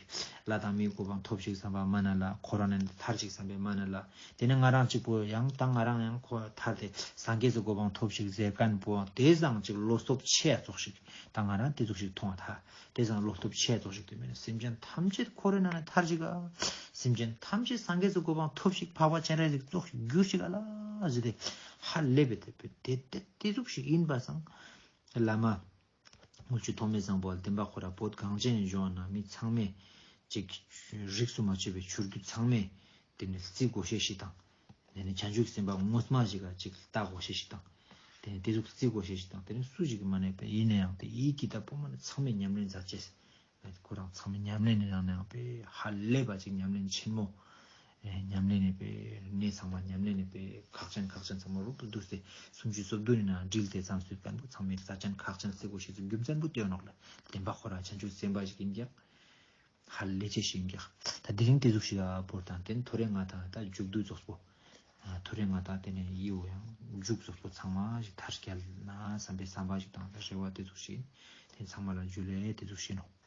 ལྷ་དང་མིའི་གོ་འཕང་ཐོབ་ཅིག་བསམ་པ་མ་ན་ལ། འཁོར་བ་ནས་ཐར་ཅིག་བསམ་པའི་མ་ན་ལ། དེ་ནས་ང་རང་གཅིག་པོ་ཡང་ད་ང་རང་ཡང་ཁོ་ཐར་ཏེ་སངས་རྒྱས་སི་གོ་འཕང་ཐོབ་ཤིག་ཟེར་མཁན་པོ་དེ་སང་ཅིག་བློ་སྟོབས་ཆེ་ཡ་ཙོགས་ཤིག་ད་ང་རང་དེ་ཙོགས་ཤིག་མཐོང་བ་ཐ། དེ་སང་བློ་སྟོབས་ཆེ་ཡ་ཙོགས་ཤིག་དེ་མེད་ན་སེམས་ཅན་ཐམས་ཅད་འཁོར་བའི་ནང་ནས་ཐར་ཅིག་ག། སེམས་ཅན་ཐམས་ཅད་སངས་རྒྱས་སི་གོ་འཕང་ཐོབ་ཤིག་འཕགས་པ་སྤྱན་རས་གཟིགས་ཙོགས་ཤིག་གྱུར་ཅིག་ག་ལ་ཟེར་ཏེ་ཧ་ལས་པའི་དེ་དེ་དེ་ཙོགས་ཤིག་ཡིན་པ་སང་བླ་མ། དངུལ་ཆུ་ཐོགས་མེད་བཟང་པོ་བདེན་པ་ཁོ་ར་བོད་གངས་ཅན་ལྗོངས་ན་མི་ཚང་མས་ཅིག་རིས་སུ་མ་ཆད་པའི་ཆོས་བརྒྱུད་ཚང་མས་དེ་ནི་བརྩི་དགོས་ཤེས་ཤིག་དང་། དེ་ནི་བྱང་ཆུབ་སེམས་དཔའ་ངོ་མ་ཞིག་ག་ཅིག་ལྟ་དགོས་ཤེས་ཤིག་དང་། དེ་ནི་དེ་ཟུག་བརྩི་དགོས་ཤེས་ཤིག་དང་། དེ་ནི་སུ་ཞིག་གི་མ་ནས་པ་ཡིན་ན་ཡང་དེ་ཡི་གི་ད་པོ་མ་ནི་ཚང་མས་ཉམས་ལེན་མཛད་ཅེས། ཁོ་རང་ཚང་མས་ཉམས་ལེན་ནི་ནང་ནའང་པེ་ཧ་ལས་པ་ཅིག་ཉམས་ལེན་ཆེན་མོ། ཨེ་ཉམས་ལེན་ནི་པེ་གནས་ཚང་མ་ཉམས་ལེན་ནི་པེ་ཁག་ཅན་ཁག་ཅན་ཚང་མ་རུབ་ཏུ་བསྡུས་ཏེ་སུམ་ཅུ་སོ་བདུན་ནི་ནང་འདྲིལ་ཏེ་ཙམ་ཟེར་མཁན་པོ་ཚང་མས་རྩ་ཅན་ཁག་ཅན་ཟེར་དགོས་ཤེས་སི་རྒྱུ་མཚན་པོ་དེ་ཡོད་ནོག་ལེ། བདེན་པ་ཁོ་རང་བྱང་ཆུབ་སེམས་དཔའ་ཞིག་ཡིན་ཀྱག་ཧ་ལས་ཆེ་ཞིག་ཡིན་ཀྱག་ད་དེ་རིང་དེ་ཟུག་ཞིག་ཨ་བོར་དང་དེ་ནི་ཐོ་རེ་ང་དང་ད་མཇུག་བསྡུ་རྫོགས་པོ། ཨ་ཐོ་རེ་ང་དང་དེ་ནས་ཡིའུ་ཡང་མཇུག་རྫོགས་པོ་ཚང་མ་ཞིག་མཐར་སྐྱེལ་ན་བསམ་པའི་བསམ་པ་ཞིག་དང་ད་རེ་བ་དེ་ཟུག་ཞིག་ཡིན། དེ་ཚང་མ་ལ་འཇུ་ལེ་དེ་ཟུག་ཞིག་ནོག